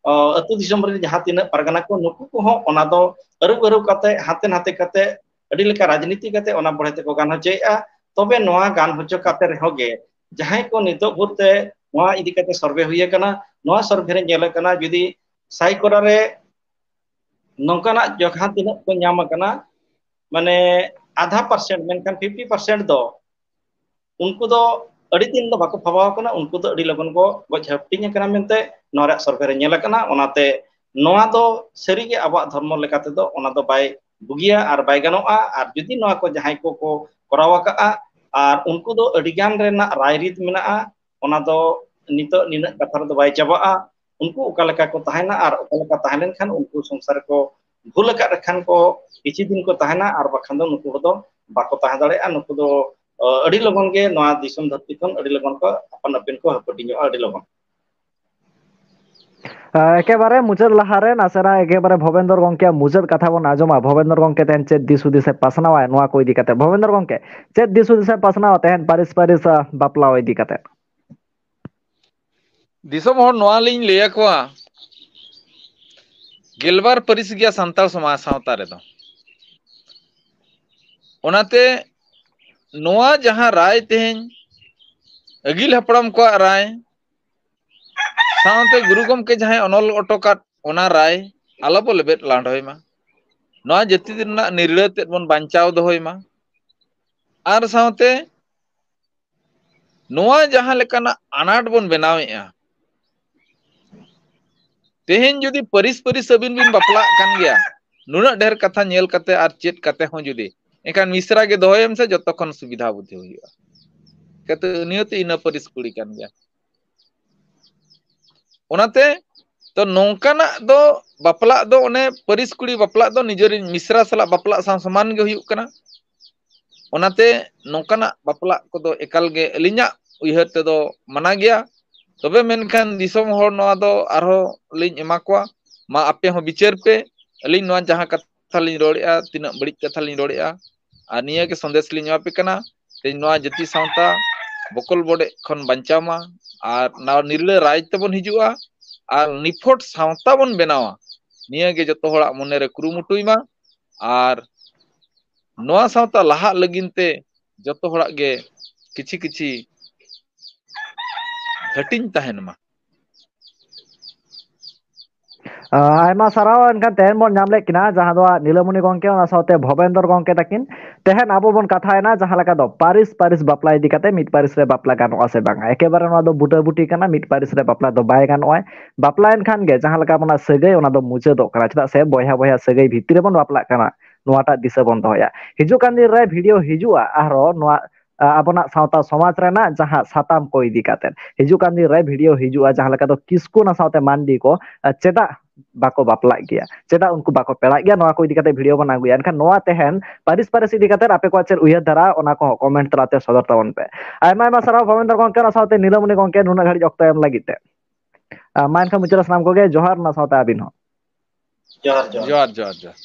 ᱚ, ᱟᱹᱛᱩ ᱫᱤᱥᱚᱢ ᱨᱮ ᱡᱟᱦᱟᱸ ᱛᱤᱱᱟᱹᱜ ᱯᱟᱨᱜᱟᱱᱟ ᱠᱚ, ᱱᱩᱠᱩ ᱠᱚᱦᱚᱸ ᱚᱱᱟ ᱫᱚ ᱟᱹᱨᱩᱵ ᱟᱹᱨᱩᱵ ᱠᱟᱛᱮ, ᱦᱟᱱᱛᱮ ᱱᱟᱛᱮ ᱠᱟᱛᱮ, ᱟᱹᱰᱤ ᱞᱮᱠᱟ ᱨᱟᱡᱽᱱᱤᱛᱤ ᱠᱟᱛᱮ ᱚᱱᱟ ᱵᱚᱲᱦᱮ ᱛᱮᱠᱚ ᱜᱟᱱ ᱦᱚᱪᱚᱭᱮᱜᱼᱟ᱾ ᱛᱚᱵᱮ ᱱᱚᱣᱟ ᱜᱟᱱ ᱦᱚᱪᱚ ᱠᱟᱛᱮ ᱨᱮᱦᱚᱸ ᱜᱮ ᱡᱟᱦᱟᱸᱭ ᱠᱚ ᱱᱤᱛᱚᱜ ᱵᱷᱳᱨ ᱛᱮ ᱱᱚᱣᱟ ᱤᱫᱤ ᱠᱟᱛᱮ ᱥᱟᱨᱵᱷᱮ ᱦᱩᱭ ᱟᱠᱟᱱᱟ, ᱱᱚᱣᱟ ᱥᱟᱨᱵᱷᱮ ᱨᱮ ᱧᱮᱞ ᱟᱠᱟᱱᱟ, ᱡᱩᱫᱤ ᱥᱟᱭᱠᱚᱲᱟ ᱨᱮ ᱱᱚᱝᱠᱟᱱᱟᱜ ᱡᱟᱦᱟᱸ ᱛᱤᱱᱟᱹᱜ ᱠᱚ ᱧᱟᱢ ᱟᱠᱟᱱᱟ, ᱢᱟᱱᱮ ᱟᱫᱷᱟ ᱯᱟᱨᱥᱮᱱᱴ, ᱢᱮᱱᱠᱷᱟᱱ ᱯᱷᱤᱯᱴᱤ ᱯᱟᱨᱥᱮᱱᱴ ᱫᱚ ᱩᱱᱠᱩ ᱫᱚ ᱟᱹᱰᱤ ᱫᱤᱱ ᱫᱚ ᱵᱟᱠᱚ ᱯᱷᱟᱵᱟᱣ ᱟᱠᱟᱱᱟ, ᱩᱱᱠᱩ ᱫᱚ ᱟᱹᱰᱤ ᱞᱚᱜᱚᱱ ᱠᱚ ᱜᱚᱡ ᱦᱟᱹᱴᱤᱧ ᱟᱠᱟᱱᱟ ᱢᱮᱱᱛᱮ ᱱᱚᱣᱟ ᱨᱮᱭᱟᱜ ᱥᱟᱨᱵᱷᱮ ᱨᱮ ᱧᱮᱞ ᱟᱠᱟᱱᱟ᱾ ᱚᱱᱟᱛᱮ ᱱᱚᱣᱟ ᱫᱚ ᱥᱟᱹᱨᱤᱜᱮ ᱟᱵᱚᱣᱟᱜ ᱫᱷᱚᱨᱢᱚ ᱞᱮᱠᱟ ᱛᱮᱫᱚ ᱚᱱᱟ ᱫᱚ ᱵᱟᱭ ᱵᱩᱜᱤᱭᱟ ᱟᱨ ᱵᱟᱭ ᱜᱟᱱᱚᱜᱼᱟ᱾ ᱟᱨ ᱡᱩᱫᱤ ᱱᱚᱣᱟ ᱠᱚ ᱡᱟᱦᱟᱸᱭ ᱠᱚᱠᱚ ᱠᱚᱨᱟᱣ ᱟᱠᱟᱫᱼᱟ ᱟᱨ ᱩᱱᱠᱩ ᱫᱚ ᱟᱹᱰᱤ ᱜᱟᱱ ᱨᱮᱱᱟᱜ ᱨᱟᱭᱨᱤᱛ ᱢᱮᱱᱟᱜᱼᱟ, ᱚᱱᱟ ᱫᱚ ᱱᱤᱛᱚᱜ ᱱᱤᱱᱟᱹᱜ ᱠᱟᱛᱷᱟ ᱨᱮᱫᱚ ᱵᱟᱭ ᱪᱟᱵᱟᱜᱼᱟ᱾ ᱩᱱᱠᱩ ᱚᱠᱟ ᱞᱮᱠᱟ ᱠᱚ ᱛᱟᱦᱮᱱᱟ ᱟᱨ ᱚᱠᱟ ᱞᱮᱠᱟ ᱛᱟᱦᱮᱸ ᱞᱮᱱᱠᱷᱟᱱ ᱩᱱᱠᱩ ᱥᱚᱝᱥᱟᱨ ᱨᱮᱠᱚ ᱵᱷᱩᱞ ᱟᱠᱟᱫ ᱠᱷᱟᱱ ᱠᱚ ᱠᱤᱪᱷᱩ ᱫᱤᱱ ᱠᱚ ᱛᱟᱦᱮᱱᱟ, ᱟᱨ ᱵᱟᱠᱷᱟᱱ ᱫᱚ ᱱᱩᱠᱩ ᱠᱚᱫᱚ ᱵᱟᱠᱚ ᱛᱟᱦᱮᱸ ᱫᱟᱲᱮᱭᱟᱜᱼᱟ᱾ ᱱᱩᱠᱩ ᱫᱚ, ᱟᱹᱰᱤ ᱞᱚᱜᱚᱱ ᱜᱮ ᱱᱚᱣᱟ ᱫᱤᱥᱚᱢ ᱫᱷᱟᱹᱨᱛᱤ ᱠᱷᱚᱱ ᱟᱹᱰᱤ ᱞᱚᱜᱚᱱ ᱠᱚ ᱟᱯᱟᱱ ᱟᱹᱯᱤᱱ ᱠᱚ ᱦᱟᱹᱯᱟᱹᱴᱤᱧᱚᱜᱼᱟ, ᱟᱹᱰᱤ ᱞᱚᱜᱚᱱ᱾ ᱮᱠᱮᱵᱟᱨᱮ ᱢᱩᱪᱟᱹᱫ ᱞᱟᱦᱟᱨᱮ ᱱᱟᱥᱮᱱᱟᱜ ᱮᱠᱮᱵᱟᱨᱮ ᱵᱷᱚᱵᱮᱱᱫᱚᱨ ᱜᱚᱝᱠᱮᱭᱟᱜ ᱢᱩᱪᱟᱹᱫ ᱠᱟᱛᱷᱟ ᱵᱚᱱ ᱟᱸᱡᱚᱢᱟ᱾ ᱵᱷᱚᱵᱮᱱᱫᱚᱨ ᱜᱚᱝᱠᱮ ᱛᱮᱦᱮᱧ ᱪᱮᱫ ᱫᱤᱥ ᱦᱩᱫᱤᱥ ᱮ ᱯᱟᱥᱱᱟᱣᱟ ᱱᱚᱣᱟ ᱠᱚ ᱤᱫᱤ ᱠᱟᱛᱮ? ᱵᱷᱚᱵᱮᱱᱫᱚᱨ ᱜᱚᱝᱠᱮ, ᱪᱮᱫ ᱫᱤᱥ ᱦᱩᱫᱤᱥ ᱮ ᱯᱟᱥᱱᱟᱣᱟ ᱛᱮᱦᱮᱧ ᱯᱟᱹᱨᱤᱥ ᱯᱟᱹᱨᱤᱥ, ᱟ, ᱵᱟᱯᱞᱟ ᱤᱫᱤ ᱠᱟᱛᱮ? ᱫᱤᱥᱚᱢ ᱦᱚᱲ ᱱᱚᱣᱟ ᱞᱤᱧ ᱞᱟᱹᱭ ᱟᱠᱚᱣᱟ, ᱜᱮᱞᱵᱟᱨ ᱯᱟᱹᱨᱤᱥ ᱜᱮᱭᱟ ᱥᱟᱱᱛᱟᱲ ᱥᱚᱢᱟᱡᱽ ᱥᱟᱶᱛᱟ ᱨᱮᱫᱚ᱾ ᱚᱱᱟᱛᱮ ᱱᱚᱣᱟ ᱡᱟᱦᱟᱸ ᱨᱟᱭ ᱛᱮᱦᱮᱧ ᱟᱹᱜᱤᱞ ᱦᱟᱯᱲᱟᱢ ᱠᱚᱣᱟᱜ ᱨᱟᱭ, ᱥᱟᱶᱛᱮ ᱜᱩᱨᱩ ᱜᱚᱢᱠᱮ ᱡᱟᱦᱟᱸᱭ ᱚᱱᱚᱞ ᱚᱴᱚ ᱠᱟᱫ, ᱚᱱᱟ ᱨᱟᱭ ᱟᱞᱚ ᱵᱚ ᱞᱮᱵᱮᱫ ᱞᱟᱸᱰᱚᱭ ᱢᱟ᱾ ᱱᱚᱣᱟ ᱡᱟᱹᱛᱤ ᱨᱮᱱᱟᱜ ᱱᱤᱨᱲᱟᱹ ᱛᱮᱫ ᱵᱚᱱ ᱵᱟᱧᱪᱟᱣ ᱫᱚᱦᱚᱭ ᱢᱟ᱾ ᱟᱨ ᱥᱟᱶᱛᱮ ᱱᱚᱣᱟ ᱡᱟᱦᱟᱸ ᱞᱮᱠᱟᱱᱟᱜ ᱟᱱᱟᱴ ᱵᱚᱱ ᱵᱮᱱᱟᱣᱮᱫᱼᱟ, ᱛᱮᱦᱮᱧ ᱡᱩᱫᱤ ᱯᱟᱹᱨᱤᱥ ᱯᱟᱹᱨᱤᱥ ᱟᱹᱵᱤᱱ ᱵᱤᱱ ᱵᱟᱯᱞᱟᱜ ᱠᱟᱱ ᱜᱮᱭᱟ, ᱱᱩᱱᱟᱹᱜ ᱰᱷᱮᱨ ᱠᱟᱛᱷᱟ ᱧᱮᱞ ᱠᱟᱛᱮ ᱟᱨ ᱪᱮᱫ ᱠᱟᱛᱮ ᱦᱚᱸ ᱡᱩᱫᱤ, ᱮᱱᱠᱷᱟᱱ ᱢᱤᱥᱨᱟ ᱜᱮ ᱫᱚᱦᱚᱭᱮᱢ ᱥᱮ, ᱡᱚᱛᱚ ᱠᱷᱚᱱ ᱥᱩᱵᱤᱫᱷᱟ ᱵᱩᱫᱷᱤ ᱦᱩᱭᱩᱜᱼᱟ᱾ ᱪᱤᱠᱟᱹᱛᱮ ᱩᱱᱤ ᱦᱚᱸᱛᱚ ᱤᱱᱟᱹ ᱯᱟᱹᱨᱤᱥ ᱠᱩᱲᱤ ᱠᱟᱱ ᱜᱮᱭᱟ᱾ ᱚᱱᱟᱛᱮ ᱛᱚ ᱱᱚᱝᱠᱟᱱᱟᱜ ᱫᱚ, ᱵᱟᱯᱞᱟᱜ ᱫᱚ, ᱚᱱᱮ ᱯᱟᱹᱨᱤᱥ ᱠᱩᱲᱤ ᱵᱟᱯᱞᱟᱜ ᱫᱚ ᱱᱤᱡᱮᱨᱤᱡ ᱢᱤᱥᱨᱟ ᱥᱟᱞᱟᱜ ᱵᱟᱯᱞᱟᱜ ᱥᱟᱶ ᱥᱚᱢᱟᱱ ᱜᱮ ᱦᱩᱭᱩᱜ ᱠᱟᱱᱟ᱾ ᱚᱱᱟᱛᱮ ᱱᱚᱝᱠᱟᱱᱟᱜ ᱵᱟᱯᱞᱟᱜ ᱠᱚᱫᱚ ᱮᱠᱟᱞ ᱜᱮ ᱟᱹᱞᱤᱧᱟᱜ ᱩᱭᱦᱟᱹᱨ ᱛᱮᱫᱚ ᱢᱟᱱᱟ ᱜᱮᱭᱟ᱾ ᱛᱚᱵᱮ ᱢᱮᱱᱠᱷᱟᱱ ᱫᱤᱥᱚᱢ ᱦᱚᱲ ᱱᱚᱣᱟ ᱫᱚ ᱟᱨᱦᱚᱸ ᱞᱤᱧ ᱮᱢᱟ ᱠᱚᱣᱟ, ᱢᱟ ᱟᱯᱮ ᱦᱚᱸ ᱵᱤᱪᱟᱹᱨ ᱯᱮ, ᱟᱹᱞᱤᱧ ᱱᱚᱣᱟ ᱡᱟᱦᱟᱸ ᱠᱟᱛᱷᱟ ᱞᱤᱧ ᱨᱚᱲᱮᱫᱼᱟ, ᱛᱤᱱᱟᱹᱜ ᱵᱟᱹᱲᱤᱡ ᱠᱟᱛᱷᱟ ᱞᱤᱧ ᱨᱚᱲᱮᱫᱼᱟ᱾ ᱟᱨ ᱱᱤᱭᱟᱹ ᱜᱮ ᱥᱟᱸᱫᱮᱥ ᱞᱤᱧ ᱮᱢᱟ ᱯᱮ ᱠᱟᱱᱟ, ᱛᱮᱦᱮᱧ ᱱᱚᱣᱟ ᱡᱟᱹᱛᱤ ᱥᱟᱶᱛᱟ ᱵᱚᱠᱚᱞ ᱵᱚᱰᱮᱡ ᱠᱷᱚᱱ ᱵᱟᱧᱪᱟᱣ ᱢᱟ, ᱟᱨ ᱱᱟᱣᱟ ᱱᱤᱨᱞᱟᱹ ᱨᱟᱡᱽ ᱛᱮᱵᱚᱱ ᱦᱤᱡᱩᱜᱼᱟ, ᱟᱨ ᱱᱤᱯᱷᱚᱴ ᱥᱟᱶᱛᱟ ᱵᱚᱱ ᱵᱮᱱᱟᱣᱟ᱾ ᱱᱤᱭᱟᱹ ᱜᱮ ᱡᱚᱛᱚ ᱦᱚᱲᱟᱜ ᱢᱚᱱᱮᱨᱮ ᱠᱩᱨᱩᱢᱩᱴᱩᱭ ᱢᱟ᱾ ᱟᱨ ᱱᱚᱣᱟ ᱥᱟᱶᱛᱟ ᱞᱟᱦᱟᱜ ᱞᱟᱹᱜᱤᱫ ᱛᱮ ᱡᱚᱛᱚ ᱦᱚᱲᱟᱜ ᱜᱮ ᱠᱤᱪᱷᱤ ᱠᱤᱪᱷᱤ ᱦᱟᱹᱴᱤᱧ ᱛᱟᱦᱮᱱ ᱢᱟ᱾ ᱟᱭᱢᱟ ᱥᱟᱨᱦᱟᱣ᱾ ᱮᱱᱠᱷᱟᱱ ᱛᱮᱦᱮᱧ ᱵᱚᱱ ᱧᱟᱢ ᱞᱮᱫ ᱠᱤᱱᱟ ᱡᱟᱦᱟᱸ ᱫᱚ ᱱᱤᱞᱟᱢᱚᱱᱤ ᱜᱚᱢᱠᱮ, ᱚᱱᱟ ᱥᱟᱶᱛᱮ ᱵᱷᱚᱵᱮᱱᱫᱚᱨ ᱜᱚᱢᱠᱮ ᱛᱟᱹᱠᱤᱱ᱾ ᱛᱮᱦᱮᱧ ᱟᱵᱚ ᱵᱚᱱ ᱠᱟᱛᱷᱟᱭᱮᱱᱟ ᱡᱟᱦᱟᱸ ᱞᱮᱠᱟ ᱫᱚ ᱯᱟᱹᱨᱤᱥ ᱯᱟᱹᱨᱤᱥ ᱵᱟᱯᱞᱟ ᱤᱫᱤ ᱠᱟᱛᱮ, ᱢᱤᱫ ᱯᱟᱹᱨᱤᱥ ᱨᱮ ᱵᱟᱯᱞᱟ ᱜᱟᱱᱚᱜᱼᱟ ᱥᱮ ᱵᱟᱝᱟ᱾ ᱮᱠᱮᱵᱟᱨᱮ ᱱᱚᱣᱟ ᱫᱚ ᱵᱩᱴᱟᱹᱵᱩᱴᱤ ᱠᱟᱱᱟ, ᱢᱤᱫ ᱯᱟᱹᱨᱤᱥ ᱨᱮ ᱵᱟᱯᱞᱟ ᱫᱚ ᱵᱟᱭ ᱜᱟᱱᱚᱜᱼᱟ᱾ ᱵᱟᱯᱞᱟᱭᱮᱱ ᱠᱷᱟᱱ ᱜᱮ ᱡᱟᱦᱟᱸ ᱞᱮᱠᱟ ᱚᱱᱟ ᱥᱟᱹᱜᱟᱹᱭ, ᱚᱱᱟ ᱫᱚ ᱢᱩᱪᱟᱹᱫᱚᱜ ᱠᱟᱱᱟ᱾ ᱪᱮᱫᱟᱜ ᱥᱮ ᱵᱚᱭᱦᱟ ᱵᱚᱭᱦᱟ ᱥᱟᱹᱜᱟᱹᱭ ᱵᱷᱤᱛᱤᱨ ᱨᱮᱵᱚᱱ ᱵᱟᱯᱞᱟᱜ ᱠᱟᱱᱟ, ᱱᱚᱣᱟᱴᱟᱜ ᱫᱤᱥᱟᱹ ᱵᱚᱱ ᱫᱚᱦᱚᱭᱟ᱾ ᱦᱤᱡᱩᱜ ᱠᱟᱱ ᱫᱤᱱ ᱨᱮ ᱵᱷᱤᱰᱤᱭᱳ ᱦᱤᱡᱩᱜᱼᱟ ᱟᱨᱦᱚᱸ ᱱᱚᱣᱟ ᱟ, ᱟᱵᱚᱱᱟᱜ ᱥᱟᱶᱛᱟ ᱥᱚᱢᱟᱡᱽ ᱨᱮᱱᱟᱜ ᱡᱟᱦᱟᱸ ᱥᱟᱛᱟᱢ ᱠᱚ ᱤᱫᱤ ᱠᱟᱛᱮ᱾ ᱦᱤᱡᱩᱜ ᱠᱟᱱ ᱫᱤᱱ ᱨᱮ ᱵᱷᱤᱰᱤᱭᱳ ᱦᱤᱡᱩᱜᱼᱟ, ᱡᱟᱦᱟᱸ ᱞᱮᱠᱟ ᱫᱚ ᱠᱤᱥᱠᱩ ᱚᱱᱟ ᱥᱟᱶᱛᱮ ᱢᱟᱱᱰᱤ ᱠᱚ, ᱟ, ᱪᱮᱫᱟᱜ ᱵᱟᱠᱚ ᱵᱟᱯᱞᱟᱜ ᱜᱮᱭᱟ, ᱪᱮᱫᱟᱜ ᱩᱱᱠᱩ ᱵᱟᱠᱚ ᱯᱮᱲᱟᱜ ᱜᱮᱭᱟ, ᱱᱚᱣᱟ ᱠᱚ ᱤᱫᱤ ᱠᱟᱛᱮ ᱵᱷᱤᱰᱤᱭᱳ ᱵᱚᱱ ᱟᱹᱜᱩᱭᱟ᱾ ᱮᱱᱠᱷᱟᱱ ᱱᱚᱣᱟ ᱛᱮᱦᱮᱧ ᱯᱟᱹᱨᱤᱥ ᱯᱟᱹᱨᱤᱥ ᱤᱫᱤ ᱠᱟᱛᱮ ᱟᱯᱮ ᱠᱚᱣᱟᱜ ᱪᱮᱫ ᱩᱭᱦᱟᱹᱨ ᱫᱷᱟᱨᱟ, ᱚᱱᱟ ᱠᱚᱦᱚᱸ ᱠᱚᱢᱮᱱᱴ ᱛᱟᱞᱟᱛᱮ ᱥᱚᱫᱚᱨ ᱛᱟᱵᱚᱱ ᱯᱮ᱾ ᱟᱭᱢᱟ ᱟᱭᱢᱟ ᱥᱟᱨᱦᱟᱣ ᱵᱷᱚᱵᱮᱱᱫᱨᱚ ᱜᱚᱢᱠᱮ, ᱚᱱᱟ ᱥᱟᱶᱛᱮ ᱱᱤᱞᱟᱢᱚᱱᱤ ᱜᱚᱢᱠᱮ, ᱱᱩᱱᱟᱹᱜ ᱜᱷᱟᱹᱲᱤᱡ ᱚᱠᱛᱚ ᱮᱢ ᱞᱟᱹᱜᱤᱫ ᱛᱮ᱾ ᱟ, ᱢᱟ ᱮᱱᱠᱷᱟᱱ ᱢᱩᱪᱟᱹᱫ ᱨᱮ ᱥᱟᱱᱟᱢ ᱠᱚᱜᱮ ᱡᱚᱦᱟᱨ, ᱚᱱᱟ ᱥᱟᱶᱛᱮ ᱟᱹᱵᱤᱱ ᱦᱚᱸ᱾ ᱡᱚᱦᱟᱨ, ᱡᱚᱦᱟᱨ᱾ ᱡᱚᱦᱟᱨ, ᱡᱚᱦᱟᱨ, ᱡᱚᱦᱟᱨ᱾